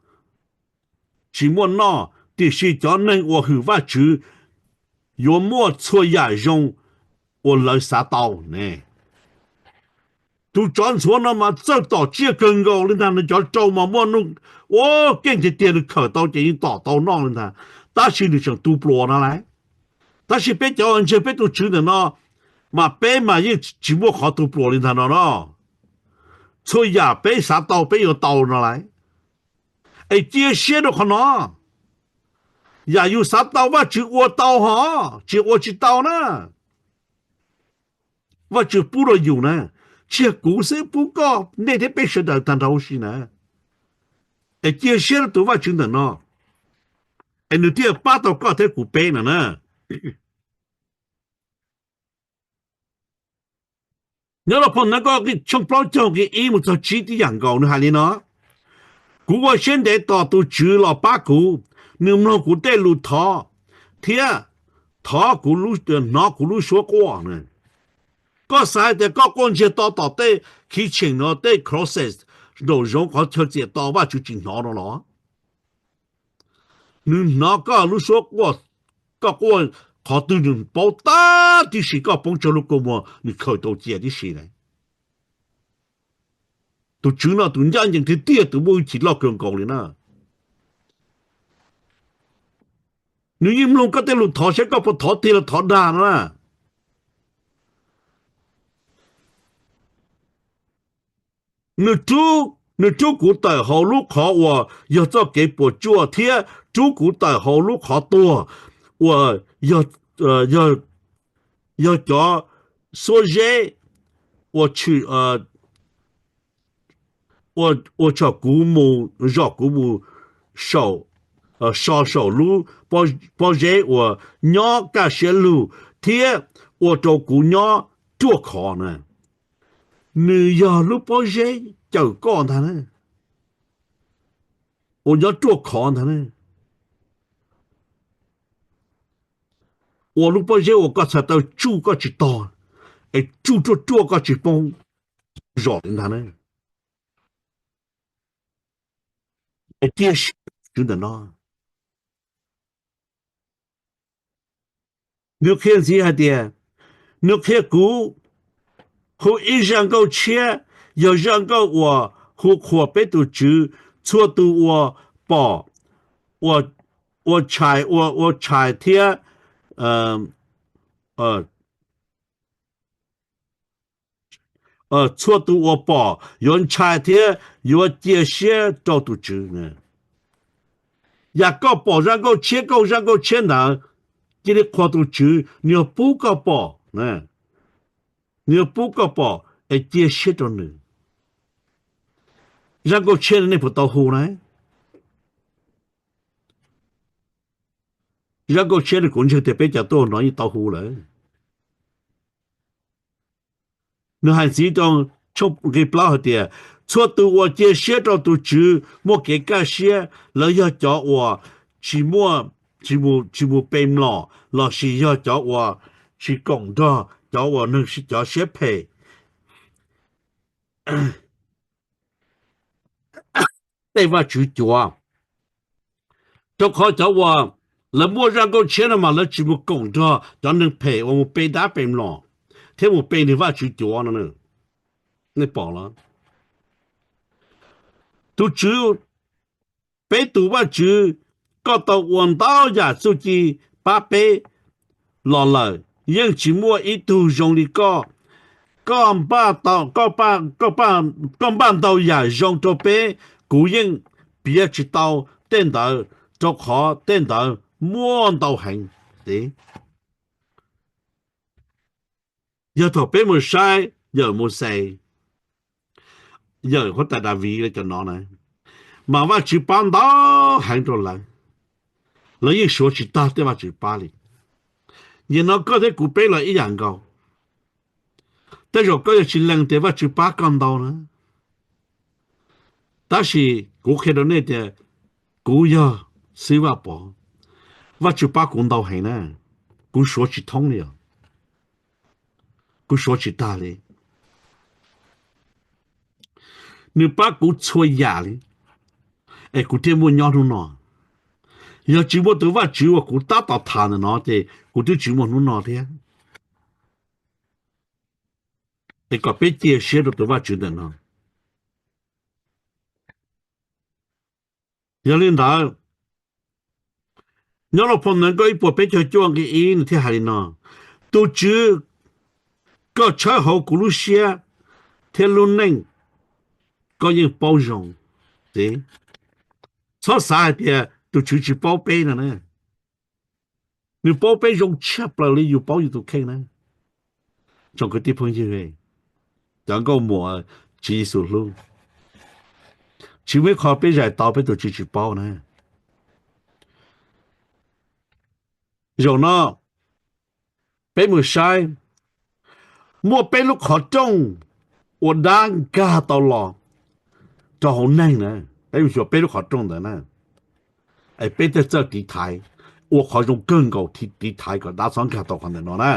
tsis muaj noj, tiam sis cov neeg uas hwm Vajtswv yuav muaj txhua yam zoo uas lawv xav tau ne. Tus tsov ntxhuav no mas txawj tom tsiaj kawg nkaus li ntag, nws cov rau mas muaj nuj ua keej tiag tiag, nws khawm tau ces yeej tom tau noj li ntag, tab sis nws tseem tu pluas no lauj. Tab sis peb cov uas ntseeg peb tus Tswv ntawm no, mas peb mas yeej tsis muaj qhov tu pluas li ntag no no. Txhua yam peb xav tau peb yuav tau no lauj. Es cia siab rau qhov no. Yam yus xav tau Vajtswv ua tau ho, tsis ua tsis tau na. Vajtswv pub rau yus na, tsis yog kuv xwb, pub koj, nej thiab peb sawv daws tag nrho huv si na. Es cia siab rau tus Vajtswv ntawm no, es nws thiaj pab tau koj thiab kuv peb no na. Nyob rau phau ntawv Nkauj tshooj plaub caug nqe ib mus txog tsib tib yam nkaus, nws hais li no: Kuv ua siab ntev tos tus Tswv los pab kuv, nws mloog kuv tej lus thov, thiab thov kuv, hnov kuv lub suab quaj na. Koj xav hais tias koj quaj ntsiag to tom tej kitchen no, tej closet, nraum zoov qhov chaw txias to, Vajtswv tsis hnov no los? Nws hnov koj lub suab quaj, koj quaj qhov twg nws paub tag tib si, koj poob tsawg lub kua muag nws khaws tau cia tib si na. Tus Tswv no tus ncaj ncees tiag tiag, tus muaj hwj chim loj kawg nkaus li na. Nws yeej mloog koj tej lus thov, saib koj puas thov tiag los thov dag no na. Nws rub, nws rub kuv tawm hauv lub qhov uas yog txoj kev puas tsuaj, thiab rub kuv tawm hauv lub qhov tuag uas yog, yog cov xuab zeb uas tshwm, ua tsom kuv mus, zom kuv mus saum, so saum lub pob zeb uas nyob kaj siab lug, thiab ua rau kuv nyob ruaj khov na. Nws yog lub pob zeb cawm koj ntag na, uas nyob ruaj khov ntag na. Ua lub pob zeb uas koj txhais taw tsuj koj tsis tog, es tsuj ruaj ruaj koj tsis poob zom li ntag na. Es cia siab Tswv ntawm no. Nws qhia ntxiv hais tias, nws qhia kuv hu ib zaj nkauj tshiab, yog zaj nkauj uas hu qhuas peb tus Tswv. Txhua tus uas pom, ua tshais, ua tshais thiab, txhua tus uas pom yuav ntshai thiab yuav cia siab rau tus Tswv. Yam koj pom zaj nkauj tshiab, koj hu zaj nkauj tshiab ntawd, cia li qhuas tus Tswv, nws yuav pub koj pom, nws yuav pub koj pom es cia siab rau nws. Zaj nkauj tshiab no nej puas tau hu na? Zaj nkauj tshiab no kuv ntseeg tias peb cov tuaj hnov yeej tau hu lawm. Nws hais ntxiv rau tshooj nqe plaub hais tias, txhua tus uas cia siab rau tus Tswv muaj kev kaj siab, lawv yog cov uas tsis muaj, tsis mus pe mlom, lossis yog cov uas tsis koom nrog cov uas neeg cov siab phem tej vaj tswv cuav. Rau qhov cov uas lawv muaj zaj nkauj tshiab no mas lawv tsis mus koom nrog cov neeg phem uas mus pe dab pe mlom thiab mus pe niag vaj tswv cuav no. Nej pom los? Tus Tswv, peb tus Vaj Tswv, koj tau ua ntau yam txuj ci pab peb los lawm, yeej tsis muaj ib tug zoo li koj. Koj npaj ntau yam zoo rau peb, kuv yeej piav tsis tau tej ntawd, rau qhov tej ntawd muaj ntau heev. Yog thaum peb mus saib yawm Mauxes, yawm huab tais Daviv cov no na, mas Vaj Tswv pab ntau heev rau lawv, lawv yeej suav tsis tag tej Vaj Tswv pab li. Nim no koj thiab kuv peb los ib yam nkaus. Tej zaum koj yuav tsis lees tias Vaj Tswv pab koj ntau na, tab sis kuv qhia rau nej tias kuv yog xib Vaj Pov, Vaj Tswv pab kuv ntau heev na, kuv suav tsis thoob li os, kuv suav tsis tag li. Nws pab kuv txhua yam li, es kuv thiaj muaj nyob hnub no. Yog tsis muaj tus Vaj Tswv uas kuv tab tom tham ntawm no ces kuv twb tsis muaj hnub no thiab. Es kom peb cia siab rau tus Vaj Tswv ntawm no. Yog li ntawd, nyob rau phau ntawv Nkauj ib puas peb caug cuaj nqe ib nws thiaj hais li no: Tus Tswv, koj tshawb hauv kuv lub siab thiab lub neej, koj yeej paub zoo. Txhob xav hais tias tus Tswv tsis paub peb no na. Nws paub peb zoo tshaj plaws li yus paub yus tus kheej na. Tsoom kwv tij phooj ywg, cov nkauj muam Tswv Yexus hlub, tsis muaj ib qho peb zais tau peb tus Tswv tsis paub na. Zaum no peb mus saib, muaj peb lub qhov rooj uas dab nkag tau los rau hauv neeg na. Peb mus xyuas peb lub qhov rooj ntawd na, es peb thiaj txawj tiv thaiv, ua qhov zoo kawg nkaus tiv thaiv kom dab txhob nkag tau qhov ntawm no na.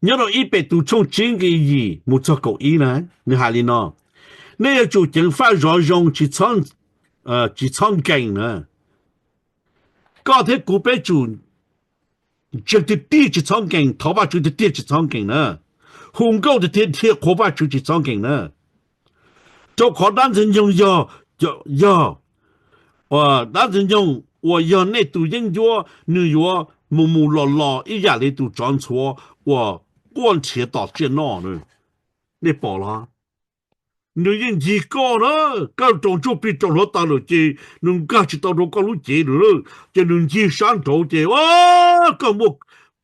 Nyob rau ib Petus tshooj tsib nqe yim mus txog kaum ib na, nws hais li no: Nej yuav tsum ceev faj zov zoo, tsis txhob nkees na. Koj thiab kuv peb tsum ntseeg tiag tiag tsis txhob nkees, thov Vajtswv tiag tiag tsis txhob nkees na, hu nkauj tiag tiag thiab qhuas Vajtswv tsis txhob nkees na. Rau qhov dab ntxwg nyoog yog, yog, dab ntxwg nyoog uas yog nej tus yeeb ncuab, nws yuav mus mus los los ib yam li tus tsov ntxhuav uas quaj nrhiav tom tsiaj noj. Nej pom los? Nws yeej ncig koj na, koj raus ntsuj plig raus hluav taws lawm ces nws nkag tsis tau rau koj lub cev lawm, ces nws ncig sab nraud ces koj muaj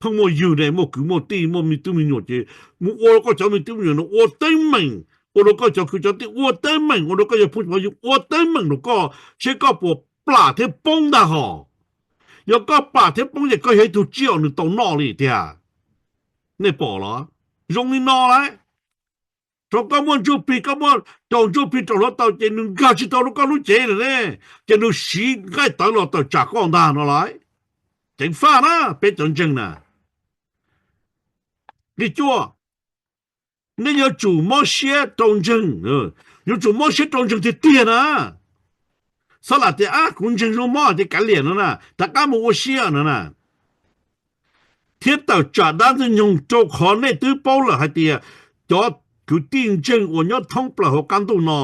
phooj muaj ywg ne, muaj kwv muaj tij, muaj me tub me nyuam ces mus ua rau koj cov me tub me nyuam no ua teeb meem, ua rau koj cov kwv cov tij ua teeb meem, ua rau koj cov phooj ywg ua teeb meem rau koj, seb koj puas plam thiab poob ntag hos. Yog koj plam thiab poob ces koj yog ib tug tsiaj uas nws tau noj li tiag. Nej pom los? Zoo li no lawm. Thaum koj muaj ntsuj plig, koj muaj raus ntsuj plig raus hluav taws ces nws nkag tsis tau rau koj lub cev lawm ne, ces nws siv nqaij tawv los tawm tsam koj ntag no lawm. Ceev faj na peb cov ntseeg na. Nqe cuaj, nej yuav tsum mob siab rau ntseeg, yuav tsum mob siab rau ntseeg tiag tiag na. Txhob lam tias ab kuv ntseeg zoo mob tias kav liam no na, rov qab mus ua siab no na. Thiab tawm tsam dab ntxwg nyoog, rau qhov nej twb paub lawm hais tias cov kwv tij ntseeg uas nyob thoob plaws hauv qab ntuj no,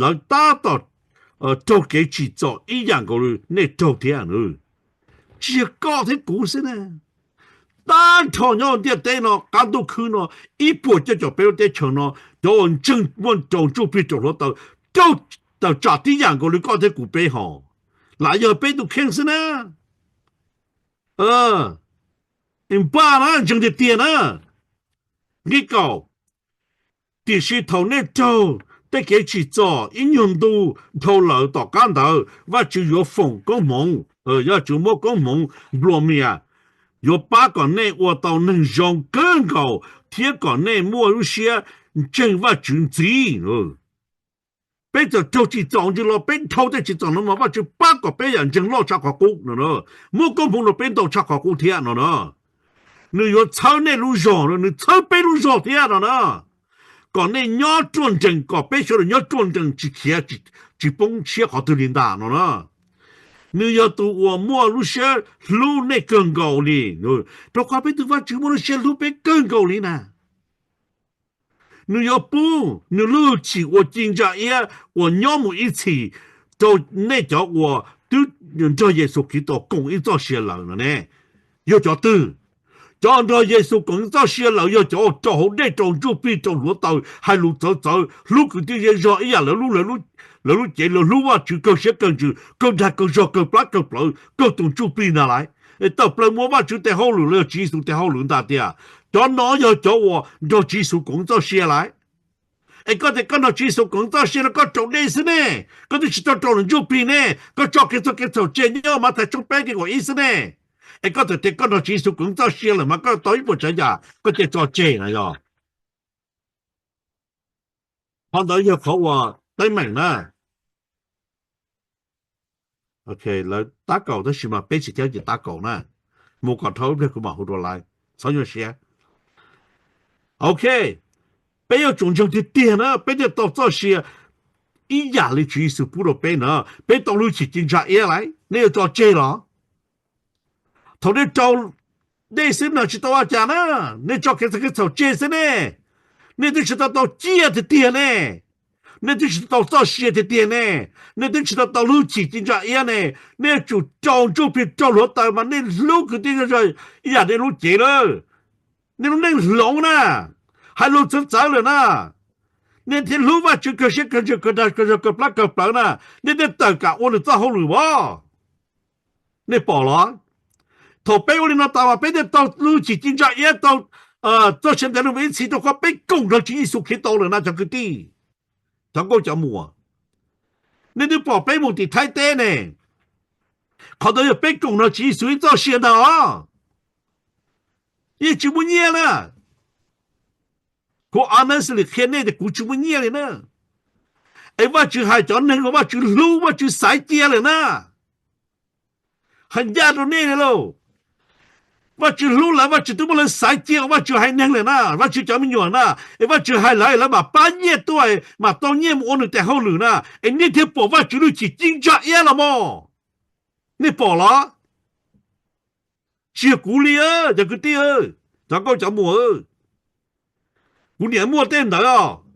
lawv tab tom raug kev tsim txom ib yam nkaus li nej raug thiab. Tsis yog koj thiab kuv xwb na, tag nrho nyob ntiaj teb no, qab ntuj khwb no, ib puas cuaj caum peb lub teb chaws no, cov uas ntseeg muaj raus ntsuj plig raus hluav taws, raug tawm tsam tib yam nkaus li koj thiab kuv peb hos, lam yog peb tus kheej xwb na. Npaj na, ntseeg tiag tiag na. Nqe kaum, tiam sis thaum nej raug tej kev tsim txom ib nyuag ntu dhau lawm tom qab ntawd, Vajtswv yuav foom koob hmoov, Vajtswv muab koob hmoov nplua mias, yuav pab kom nej ua tau neeg zoo kawg nkaus thiab kom nej muaj lub siab ntseeg Vajtswv ntxiv. Peb txawm raug tsim txom ntsis los peb dhau tej tsim txom no mas Vajtswv pab kom peb yam ntseeg loj tshaj qhov qub no, muab koob hmoov rau peb ntau tshaj qhov qub thiab no na. Nws yuav txhawb nej lub zog, nws txhawb peb lub zog thiab no na, kom nej nyob ruaj nrees, kom peb sawv daws nyob ruaj nrees tsis khiav, tsis poob siab qhov twg li ntag no na. Nws yog tus uas muaj lub siab hlub nej kawg nkaus li, rau qhov peb tus Vajtswv muaj lub siab hlub peb kawg nkaus li na. Nws yuav pub nws lub hwj chim uas ci ntsa iab uas nyob mus ib txhis rau nej cov uas twb nrog Yexus Khetos koom ib txoj sia lawm no ne. Yog cov twg? Cov nrog Yexus koom ib txoj sia lawm yog cov uas raus hauv dej, raus ntsuj plig, raus hluav taws, hais lus txawv txawv, hlub kwv tij zej zog ib yam lawv lub cev, lawv hlub Vajtswv kawg siab kawg ntsws, kawg dag kawg zog, kawg plab kawg plawv, kawg tus ntsuj plig ntag lauj. Es tawm plaws muaj Vajtswv tes hauj lwm los yog Tswv Yexus tes hauj lwm ntag tiag. Cov no yog cov uas nrog Tswv Yexus koom ib txoj sia lauj. Es koj tias koj nrog Tswv Yexus koom ib txoj sia no koj raus dej xwb ne, koj twb tsis tau raus lwm ntsuj plig ne, koj tso kiag txoj kev txhaum tseg nyob Mathais tshooj peb nqe kaum ib xwb ne. Es koj txawm tias koj nrog Tswv Yexus koom ib txoj sia lawm mas koj tau ib puas tsav yam koj cia tso tseg na yog. Qhov ntawd yog qhov uas teeb meem na. Lawv tab kaum tab sis mas peb tsis tau ces tab kaum na. Mus kom dhau ib pliag kuv mam hu rau lawv, txhob nyuaj siab. Ok, peb yuav tsum ntseeg tiag tiag na peb thiaj tau txoj sia ib yam li Tswv Yexus pub rau peb na. Peb tau lub hwj chim ci ntsa iab lauj, nej yuav tso tseg los? Thaum nej raus dej xwb no tsis tau ua cas na, nej tso kev txhaum tseg xwb ne. Nej twb tsis tau tau ciaj tiag tiag ne, nej twb tsis tau txoj sia tiag tiag ne, nej twb tsis tau tau lub hwj chim ci ntsa iab ne. Nej yuav tsum raus ntsuj plig raus hluav taws mas nej hlub kwv tij zej zog ib yam nej lub cev lawm. Nej lub neej hloov na, hais lus txawv txawv lawm na, nej thiaj hlub Vajtswv kawg siab kawg ntsws kawg dag kawg zog kawg plab kawg plawv na, nej thiaj tawm kam ua nws txoj hauj lwm as. Nej pom los? Thaum peb ua li no tas mas peb thiaj tau lub hwj chim ci ntsa iab, tau txoj sia ntev luj ib txhis rau qhov peb koom nrog Tswv Yexus Khetos lawm na cov kwv tij, cov nkauj cov muam. Nej twb pom peb mus tim Thaib teb ne, qhov ntawd yog peb koom nrog Tswv Yexus ib txoj sia ntag os. Yeej tsis muaj nyiaj na. Kuv honestly qhia nej tias kuv tsis muaj nyiaj li na. Es Vajtswv hais cov neeg uas Vajtswv hlub Vajtswv xaiv cia lawm na, hais ncaj rau nej li lauj. Vajtswv hlub lawv, Vajtswv twb muab lawv xaiv cia ua Vajtswv haiv neeg lawm na, Vajtswv cov me nyuam na. Es Vajtswv hais lawv, lawv mam pab nyiaj tuaj, mam tau nyiaj mus ua nws tes hauj lwm na. Es nej thiaj pom Vajtswv lub cim ci ntsa iab los mas. Nej pom los? Tsis yog kuv li, cov kwv tij, cov nkauj cov muam, kuv niam muaj tej ntawd os.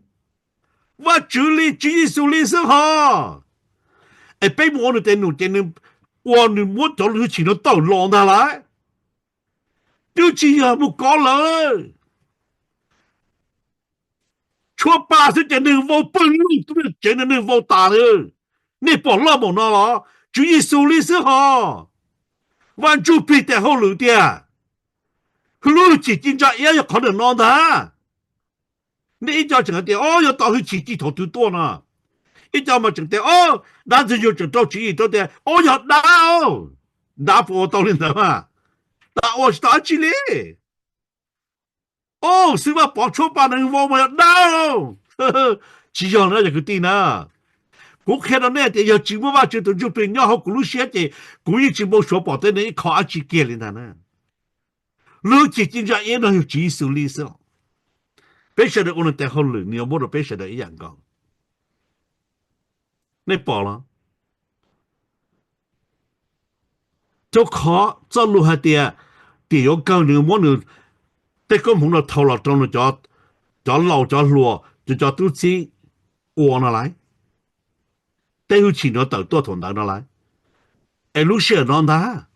Vajtswv li, Tswv Yexus li xwb hos. Es peb mus ua nws tes num ces nws ua nws muab cov hwj chim no tawm los ntag lauj. Twb tsis yog mus kov lawv. Tshuab pa xwb ces neeg vau pawg lug, tub tsev neeg vau tas li. Nej pom loj npaum no los? Tswv Yexus li xwb hos. Vaj Ntsuj Plig tes hauj lwm tiag. Hwj lub hwj chim ci ntsa iab yog qhov ntawm no ntag. Nej ib co tseem hais tias, o, yog tau hwj chim ci thaum twg tuaj no. Ib co mas tseem tias, o, dab ntxwg nyoog tseem rau tswv yim rau tias, o, yog dab, dab puas ua tau li ntawd mas? Dab ua tsis tau dab tsi li. O, xib Vaj Pov tshuab pa neeg vau mas yog dab. Tsis yog na cov kwv tij na. Kuv qhia rau nej tias yog tsis muaj Vajtswv tus Ntsuj Plig nyob hauv kuv lub siab ces kuv yeej tsis npau suav pom tej neeg ib qho dab tsi kiag li ntag na. Lub hwj chim ci ntsa iab no yog Tswv Yexus li xwb. Peb sawv daws ua nws tes hauj lwm, nws yuav muab rau peb sawv daws ib yam nkaus. Nej pom los? Rau qhov txoj lus hais tias, tiam yuav kawg nws muab nws tej koob hmoov no thau los rau nws cov laus cov hluas, cov tub txib ua no lauj. Tej hwj chim no tawm tuaj thaum ntawd no lauj. Es lub sij hawm no ntag,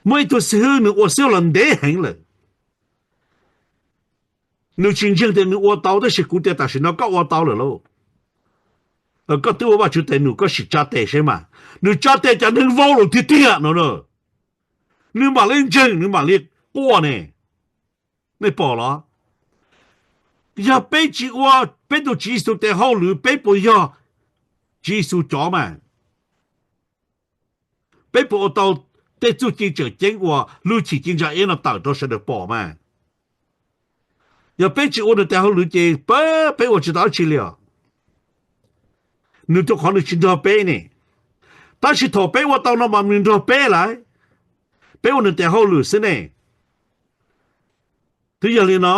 muaj ib tug xib hwb nws ua xib hwb los ntev heev lawm. Nws tsis ntseeg tias nws ua tau, tab sis kuv tias tam sim no koj ua tau lawm lauj. Koj twb ua Vajtswv tes num, koj sim tsa tes seb mas. Nws tsa tes cas neeg vau lawm tiag tiag no. Nws mam li ntseeg, nws mam li quaj ne. Nej pom los? Yog peb tsis ua peb tus Tswv Yexus tes hauj lwm, peb puas yog Tswv Yexus cov mas? Peb puas ua tau tej txuj ci tseem ceeb uas lub hwj chim ci ntsa iab no tawm rau sawv daws pom mas? Yog peb tsis ua nws tes hauj lwm ces peb ua tsis tau dab tsi li os. Nws rau qhov nws tsis nrog peb ne. Tab sis thaum peb ua tau no mas nws nrog peb lawm. Peb ua nws tes hauj lwm xwb ne. Twb yog li no,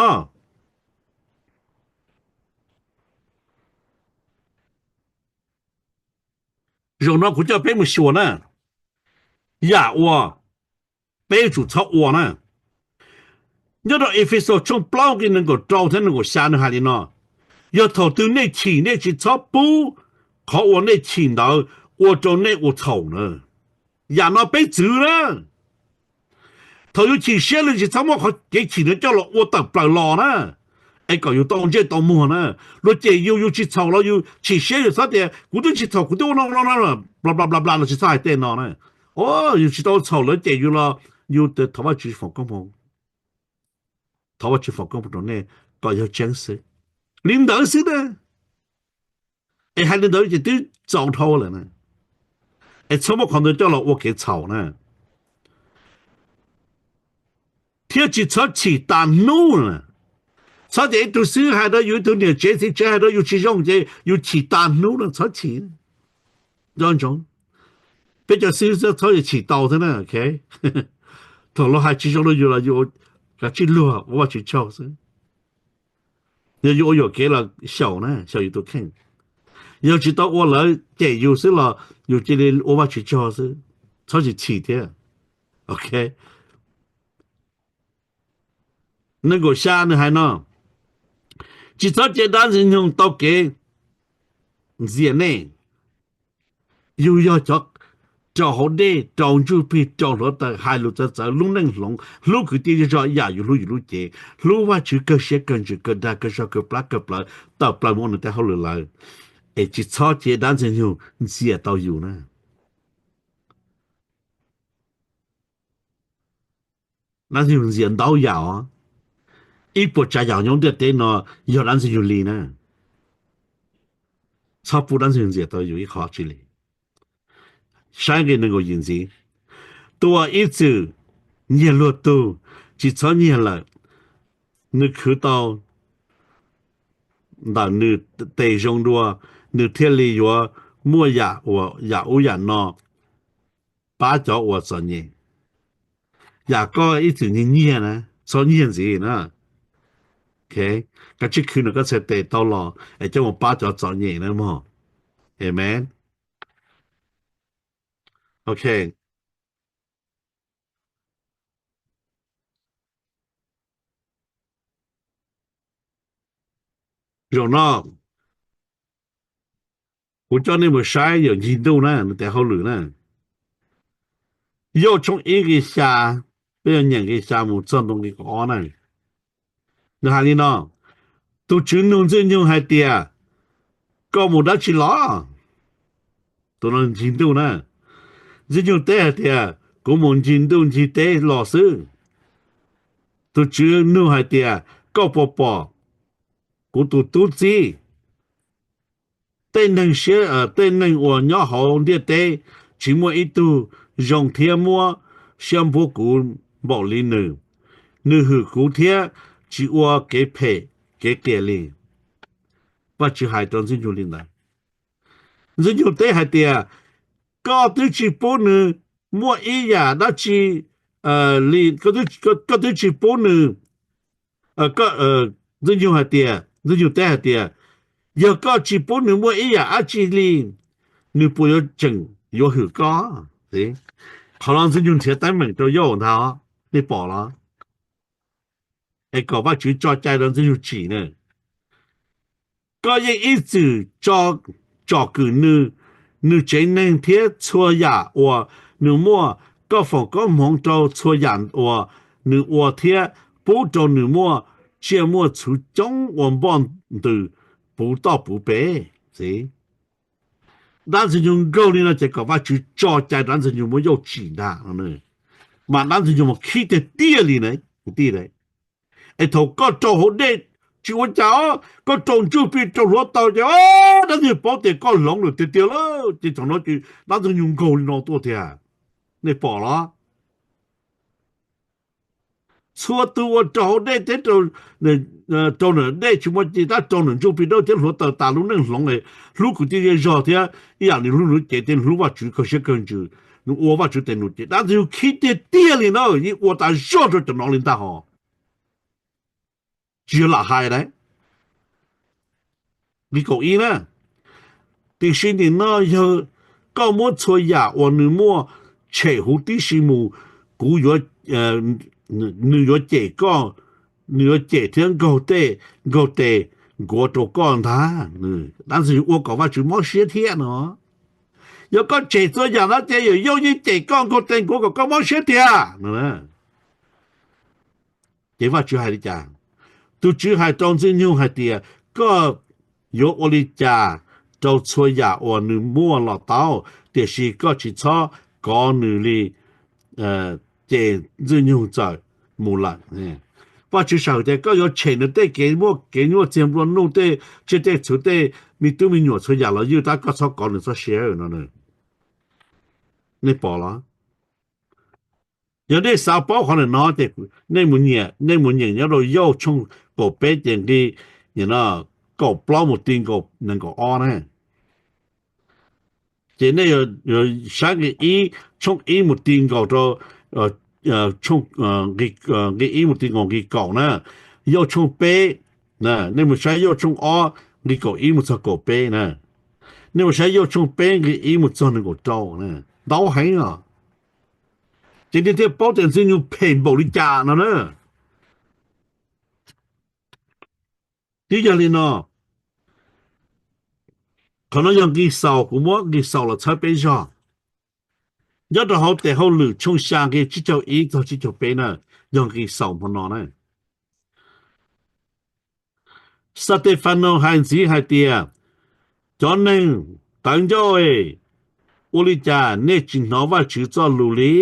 zaum no kuv coj peb mus xyuas na, yam uas peb yuav tsum txhob ua na. Nyob rau Efexus tshooj plaub nqe nees nkaum rau thiab nees nkaum xya nws hais li no: Yog thaum twg nej chim, nej tsis txhob pub qhov uas nej chim ntawd ua rau nej ua txhaum na. Yam no peb txwv na. Thaum yus chim siab, yus tsis txhob muab qhov kev chim no coj los ua tawm plaws los na, es kom yus tau ntsej tau muag na. Luag cem yus, yus tsis txhaum los yus chim siab, yus txhob tias kuv twb tsis txhaum, kuv twb ua no no no, bla bla bla bla, los tsis txhob hais tej no na. O, yus tsis tau txhaum, lawv cem yus los yus thov Vajtswv foom koob hmoov, thov Vajtswv foom koob hmoov rau nej kom yog tseeb xwb. Li ntawd xwb na. Es hais li ntawd ces twb txaus dhau lawm na. Es txhob muab qhov ntawd coj los ua kev txhaum na. Thiab tsis txhob chim tas hnub na. Txhob tias ib tug xib hwb hais rau yus, ib tug niam tsev txiv tsev hais rau yus tsis zoo ces yus chim tas hnub no, txhob chim. Nco ntsoov, peb cov xib hwb txhob chim tau thiab na. Thaum luag hais tsis zoo rau yus los yus kav tsij luag ua Vajtswv tsaug xwb. Yog yus ua yuam kev los xyaum na, xyaum yus tus kheej. Yog tsis tau ua lawv cem yus xwb los yus cia li ua Vajtswv tsaug xwb, txhob tsis chim thiab. Ok. Nees nkaum xya nws hais no: Tsis txhob cia dab ntxwg nyoog tau kev ntxias nej. Yus yog cov rau hauv dej, rau ntsuj plig, rau hluav taws, hais lus txawv txawv, lub neej hloov, hlub kwv tij zej zog ib yam yus hlub yus lub cev, hlub Vajtswv kawg siab kawg ntsws kawg dag kawg zog kawg plab kawg plawv, tawm plaws mus ua nws tej hauj lwm lawm. Es tsis txhob cia dab ntxwg nyoog ntxias tau yus na. Dab ntxwg nyoog ntxias ntau yam os. Ib puas tsav yam nyob ntiaj teb no yog dab ntxwg nyoog li na. Txhob pub dab ntxwg nyoog ntxias tau yus ib qho tsi li. Saib nqe nees nkaum yim ntxiv. Tus uas ib txwm nyiag luag tug, tsis txhob nyiag lawm, nws khwv tau ntawm nws tes zoo dua, nws thiaj li yuav muaj yam ub yam no pab cov uas txom nyem. Yam koj ib txwm nyiag nyiag na, txhob nyiag ntxiv na. Kav tsij khwv nws koj txhais tes tau los es coj mus pab cov txom nyem na mog. Amen. Ok. Zaum no kuv coj nej mus saib yawm Ncig Ntuj na, nws tes hauj lwm na. Yauj tshooj ib nqe xya, peb yuav nyeem nqe xya mus txog ntu nqe kaum ob na. Nws hais li no: Tus Tswv nug Ntxwg Nyoog hais tias, koj mus dab tsi los? Tus no Ncig Ntuj na. Ntxwg Nyoog teb hais tias, kuv mus ncig ntuj ncig teb los xwb. Tus Tswv nug hais tias, koj puas pom kuv tus tub txib? Tej neeg siab, tej neeg uas nyob hauv ntiaj teb tsis muaj ib tug zoo thiab muab siab npuab kuv npaum li nws. Nws hwm kuv thiab tsis ua kev phem kev qias li. Vaj Tswv hais rau Ntxwg Nyoog li ntawd. Ntxwg Nyoog teb hais tias, koj twb tsis pub nws muaj ib yam dab tsi li, koj twb tsis pub nws. Ntxwg Nyoog hais tias, Ntxwg Nyoog teb hais tias, yog koj tsis pub nws muaj ib yam dab tsi li, nws puas yuav tseem yuav hwm koj? Qhov no Ntxwg Nyoog nrhiav teeb meem rau Yauj ntag, nej pom los? Es kom Vaj Tswv tso cai rau Ntxwg Nyoog tsim na. Koj yeej ib txwm tsom kwm nws, nws tsev neeg thiab txhua yam uas nws muaj. Koj foom koob hmoov rau txhua yam uas nws ua thiab pub rau nws muaj tsiaj muaj txhu coob ua npoj ntws puv toj puv pes. Dab Ntxwg Nyoog nkaug li no ces kom Vaj Tswv tso cai rau dab Ntxwg Nyoog muab Yauj tsim ntag no. Mas dab Ntxwg Nyoog mas khib tiag tiag li na. Es thaum koj raug hauv dej tsis ua cas os, koj raug ntsuj plig raug hluav taws ces dab Ntxwg Nyoog paub tias koj hloov lawm tiag tiag lawm ces thaum no ces dab Ntxwg Nyoog nkaug li no tuaj tiag. Nej pom los? Txhua tus uas raug hauv dej teb, raug nram dej tsis muaj ci, tab raug nram ntsuj plig dawb thiab hluav taws tas lub neej hloov, hlub kwv tij zej zog thiab ib yam li hlub nws lub cev thiab hlub Vaj Tswv kawg siab kawg ntsws, nws ua Vaj Tswv tes num ces dab Ntxwg Nyoog khib tiag tiag li na, yeej ua tas zog rau cov no li ntag hos. Tsis yog lam hais na. Nqe kaum ib na, tiam sis nim no yog koj muab txhua yam uas nws muaj tshem huv tib si mus, kuv yuav, nws yuav cem koj, nws yuav cem thiab nkaug tej, nkaug tes nkuav rau koj ntag. Dab Ntxwg Nyoog ua kom Vaj Tswv mob siab thiab no. Yog koj tshem txhua yam no ces yawm Yauj yeej cem koj nkaug tes nkuav kom koj mob siab tiag no. Ces Vaj Tswv hais li cas? Tus Tswv hais rau Ntxwg Nyoog hais tias, koj yuav ua li cas rau txhua yam uas nws muaj los tau, tiam sis koj tsis txhob kov nws li, ces Ntxwg Nyoog txawm mus lawm. Vaj Tswv sam hwm tias koj yuav tshem nws tej kev muaj kev nyuaj txiag nplua nuj, tej tsiaj tej txhu, tej me tub me nyuam txhua yam los ywj, tab koj txhob kov nws txoj sia no. Nej pom los? Yog nej xav paub qhov ntawm no ces nej mus nyeem nyob rau Yauj tshooj kaum peb ces nqi kaum plaub mus ti nkaus nees nkaum ob na. Ces nej saib nqi ib, tshooj ib mus ti nkaus rau, nqi ib mus ti nkaus nqi kaum na. Yauj tshooj peb, nej mus saib Yauj tshooj ob nqi kaum ib mus txog kaum peb na. Nej mus saib Yauj tshooj peb nqi ib mus txog nees nkaum rau na. Ntau heev os. Ces nej thiaj paub tias Ntxwg Nyoog phem npaum li cas no na. Twb yog li no, qhov no yog nqi xaus, kuv muab nqi xaus los txhawb peb zog. Nyob rau hauv tes hauj lwm tshooj xya nqi tsib caug ib txog tsib caug peb na, yog nqi xaus hmo no na. Xatefano hais ntxiv hais tias, cov neeg tawv ncauj, ua li cas nej tsis hnov Vajtswv txoj lus li?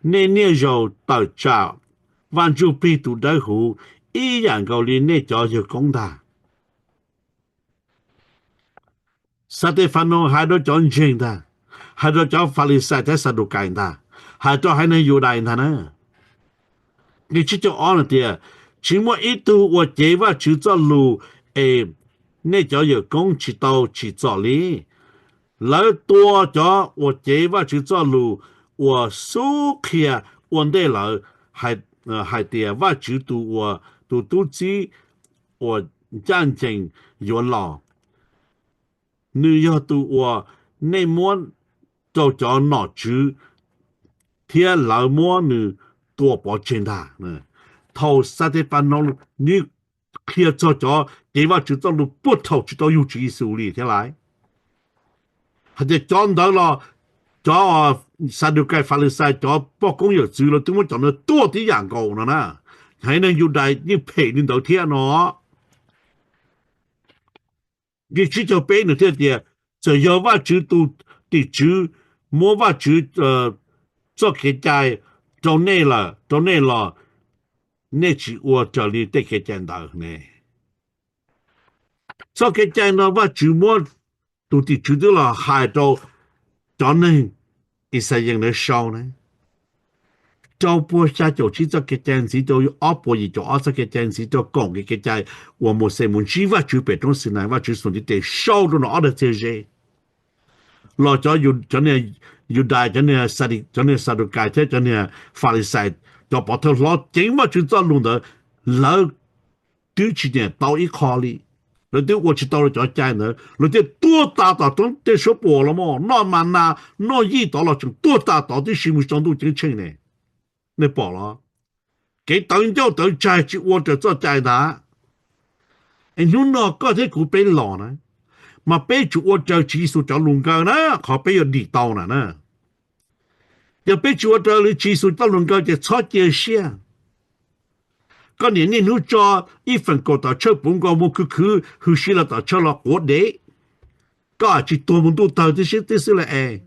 Nej niaj zaus tawm tsam Vaj Ntsuj Plig tus Dawb Huv ib yam nkaus li nej cov yawg koob ntag. Xatefano hais rau cov ntseeg ntag, hais rau cov Falixais thiab Xadukais ntag, hais rau haiv neeg Yudais ntag na. Nqe tsib caug ob no tias, tsis muaj ib tug uas cev Vajtswv txoj lus es nej cov yawm koob tsis tau tsim txom li. Lawv tua cov uas cev Vajtswv txoj lus uas xub qhia ua ntej lawm, hais tias Vajtswv tus uas tus tub txib uas ncaj ncees yuav los, nws yog tus uas nej muab rau cov nom tswv thiab lawv muab nws tua pov tseg ntag. Thaum Xatefano nws qhia txog cov cev Vajtswv txoj lus puag thaum tsis tau yug Tswv Yexus li thiab lawm, hais tias cov ntawd los cov Xadukais Falixais cov poj koob yawm txwv los twb muab cov ntawd tuaj tib yam nkaus no na. Haiv neeg Yudais yeej phem li ntawd thiab no. Nqe tsib caug peb nws thiaj tias, txawm yog Vajtswv tus tim tswv muab Vajtswv txoj kev cai rau nej lawm, rau nej los nej tsis ua raws li tej kev cai ntawd ne. Txoj kev cai no Vajtswv muab tus tim tswv twb los hais rau cov neeg Ixayees ntawd sau na. Rau puas xya caum tsib txoj kev cai ntxiv rau ob puas yim caum ob txoj kev cai ntxiv rau kaum nqe kev cai uas Mauxes mus ntsib Vajtswv pem roob Xinais, Vajtswv xuas ntiv tes sau rau nws ob daig txiag ze. Los cov, cov niag Yudais, cov niag Xadi, cov niag Xadukais thiab cov niag Falixais, cov pov thawj hlob ceev Vajtswv txoj lus ntawd, lawv twb tsis nyiam tau ib qho li. Lawv twb ua tsis tau cov cai ntawd, lawv thiaj tuag tas tom roob tej suab puam los mas noj ma nas noj yij tod los tseem tuag tas tod tib si mus tsaus ntuj ceeb tsheej ne. Nej pom los? Kev tawv ncauj tawv ntsais tsis ua raws txoj cai ntag. Es hnub no koj thiab kuv peb los na, mas peb tsuas ua raws Tswv Yexus cov lus nkawd na, qhov peb yuav dim tau na na. Yog peb tsis ua raws li Tswv Yexus cov lus nkawd ces txhob cia siab. Koj niam niaj hnub tso ib feem kaum tom tshawj puv nkaus mus khwv khwv hwm si los tom tshawj los quav dev, koj tsis tuag mus ntuj tawg tib si tib xwb lawm es.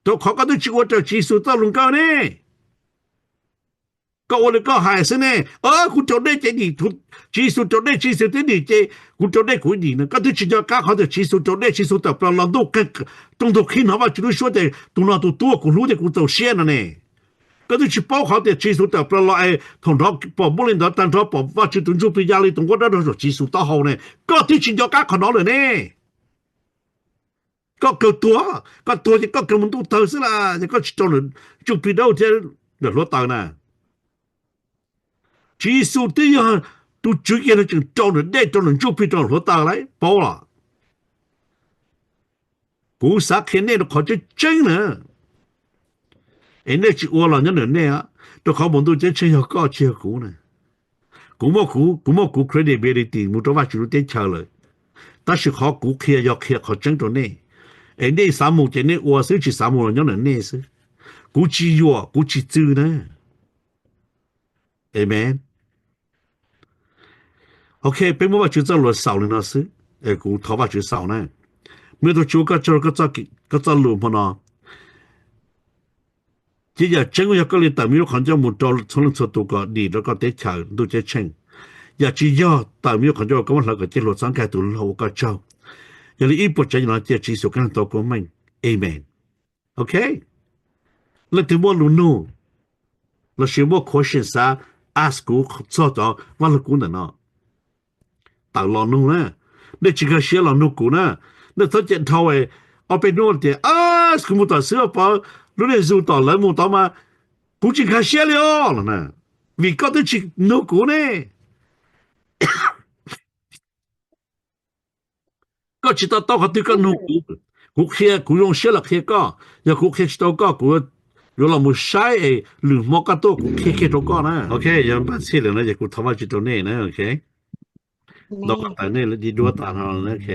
Rau qhov koj twb tsis ua raws Tswv Yexus txoj lus nkawd ne. Koj ua li koj hais xwb ne. Kuv raus dej ces dim, Tswv Yexus raus dej Tswv Yexus twb dim ces kuv raus dej kuv dim no. Koj twb tsis nco qab qhov tias Tswv Yexus raus dej Tswv Yexus tawm plaws los ntuj qeeg, rooj ntug qhib hnov Vajtswv lub suab tias tus no tus tub kuv hlub thiab kuv txaus siab no ne. Koj twb tsis paub qhov tias Tswv Yexus tawm plaws los es thaum nrov pom muaj li ntawd tag nrho pom Vajtswv tus Ntsuj Plig ya li tus nquab dawb rau saum Tswv Yexus taub hau ne. Koj twb tsis nco qab qhov no lawm ne. Koj kawg tuag, koj tuag ces koj kawg mus ntuj tawg xwb las, ces koj tsis raug Ntsuj Plig dawb thiab ntawm hluav taws na. Tswv Yexus twb yog tus Tswv kiag no tseem raug nws dej, raug nws Ntsuj Plig, raug hluav taws lawm, paub los? Kuv xav qhia nej rau qhov tseeb tseeb na, es nej tsis ua los nyob ntawm nej, rau qhov mus ntuj ceeb tsheej yog koj tsis yog kuv na. Kuv muaj kuv, kuv muaj kuv credibility mus rau Vajtswv lub teb chaws lawm, tab sis qhov kuv qhia yog qhia qhov tseeb rau nej, es nej xav mus ces nej ua xwb, tsis xav mus los nyob ntawm nej xwb. Kuv tsis yuam, kuv tsis txwj na. Amen. Ok, peb muab Vajtswv txoj lus xaus li no xwb. Kuv thov Vajtswv xaus na. Muaj tus Tswv, koj tsaug, koj txoj lus hmo no. Ces yam tseeb yog koj li tawm me lub qhov ncauj mus rau txhua leej txhua tus kom dim rau koj teb chaws ntuj ceeb tsheej. Yam tsis yog tawm me lub qhov ncauj koj muab hlawv kom ceg hluas txhob nkag tus laug, ua koj tsaug. Yog li ib puas tsav yam no cia Tswv Yexus koj tau kua meej. Amen. Ok. Leej twg muaj lus nug lossis muaj question xav ask kuv txog cov vaj lug kub ntawm no, tawm los nug na. Nej tsis nkag siab los nug kuv na. Nej txhob cia dhau ob peb hnub tias kuv mus tom xwb pov lub niag zoo tom lawv mus tod mas kuv tsis nkag siab li os los na, vim koj twb tsis nug kuv ne. Koj tsis to taub qhov twg koj nug kuv. Kuv qhia, kuv zoo siab los qhia koj. Yog kuv qhia tsis tau koj, kuv yuav los mus saib es lwm hmo koj tuaj kuv qhia kiag rau koj na. Ok, yog npaj txhij lawm no ces kuv thov Vajtswv rau nej na. Ok, ntau qhov tawm nej di duab tas no. Ok.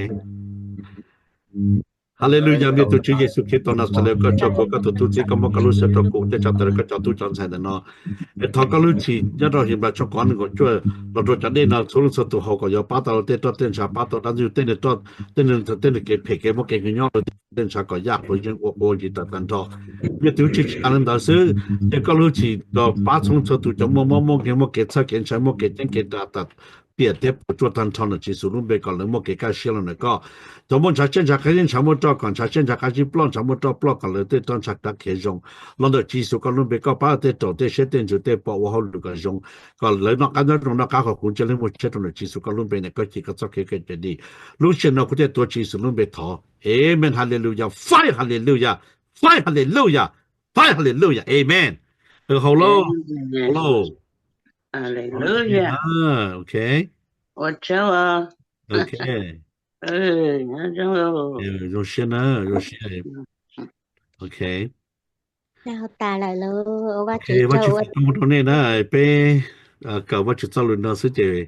Hallelujah, npe tus Tswv Yexus Khetos Naxales, koj tsaug kuv, koj tus tub txib, koj muab koj lub sij hawm rau kuv thiab tshaj tawm rau koj cov tub cov ntxhais ntawm no. Es thov koj lub tshim nyob rau Henplais tshooj kaum ob nees nkaum cuaj los rau cov dej no txhua leej txhua tus haus kom yuav pab tau tej roj tej ntshav, pab tau dab ntxwg tej, tej kev phem kev mob kev nkeeg nyob rau tej ntshav kom yaj quav yeeb ua quav ntsis tawm tag nrho. Npe tus Tswv tsis tas li ntawd xwb, ces koj lub tshim los pab txhua leej txhua tus cov muaj mob muaj nkeeg muaj kev txhawj kev ntshai muaj kev ceeb kev ras tas piam thiab puas tsuaj tag nrho ntawm Tswv Yexus lub npe kom lawv muaj kev kaj siab los ntawm koj. Cov muaj ntshav tsiaj ntshav qab zib ntshav muaj roj kom ntshav tsiaj ntshav qab zib ploj ntshav muaj roj ploj kom lawv tej roj ntshav kav khiav zoo los ntawm Tswv Yexus koj lub npe. Koj pab tej raum tej siab tej ntsws tej pom ua hauj lwm kom zoo, kom lawv noj qab nyob zoo noj qab qhov kuv ntsia leej muaj tshiab rau ntawm Tswv Yexus koj lub npe ntawm koj cia koj txoj kev kawm ntse dim. Lub sij hawm no kuv thiaj tuav Tswv Yexus lub npe thov. Amen, hallelujah, fire, hallelujah, fire, hallelujah, fire, hallelujah, amen. Haus lauj, haus lauj. Ok, ok, zoo siab na, zoo siab. Ok, Vajtswv tsaug rau nej na, peb kawm Vajtswv txoj lus no xwb ces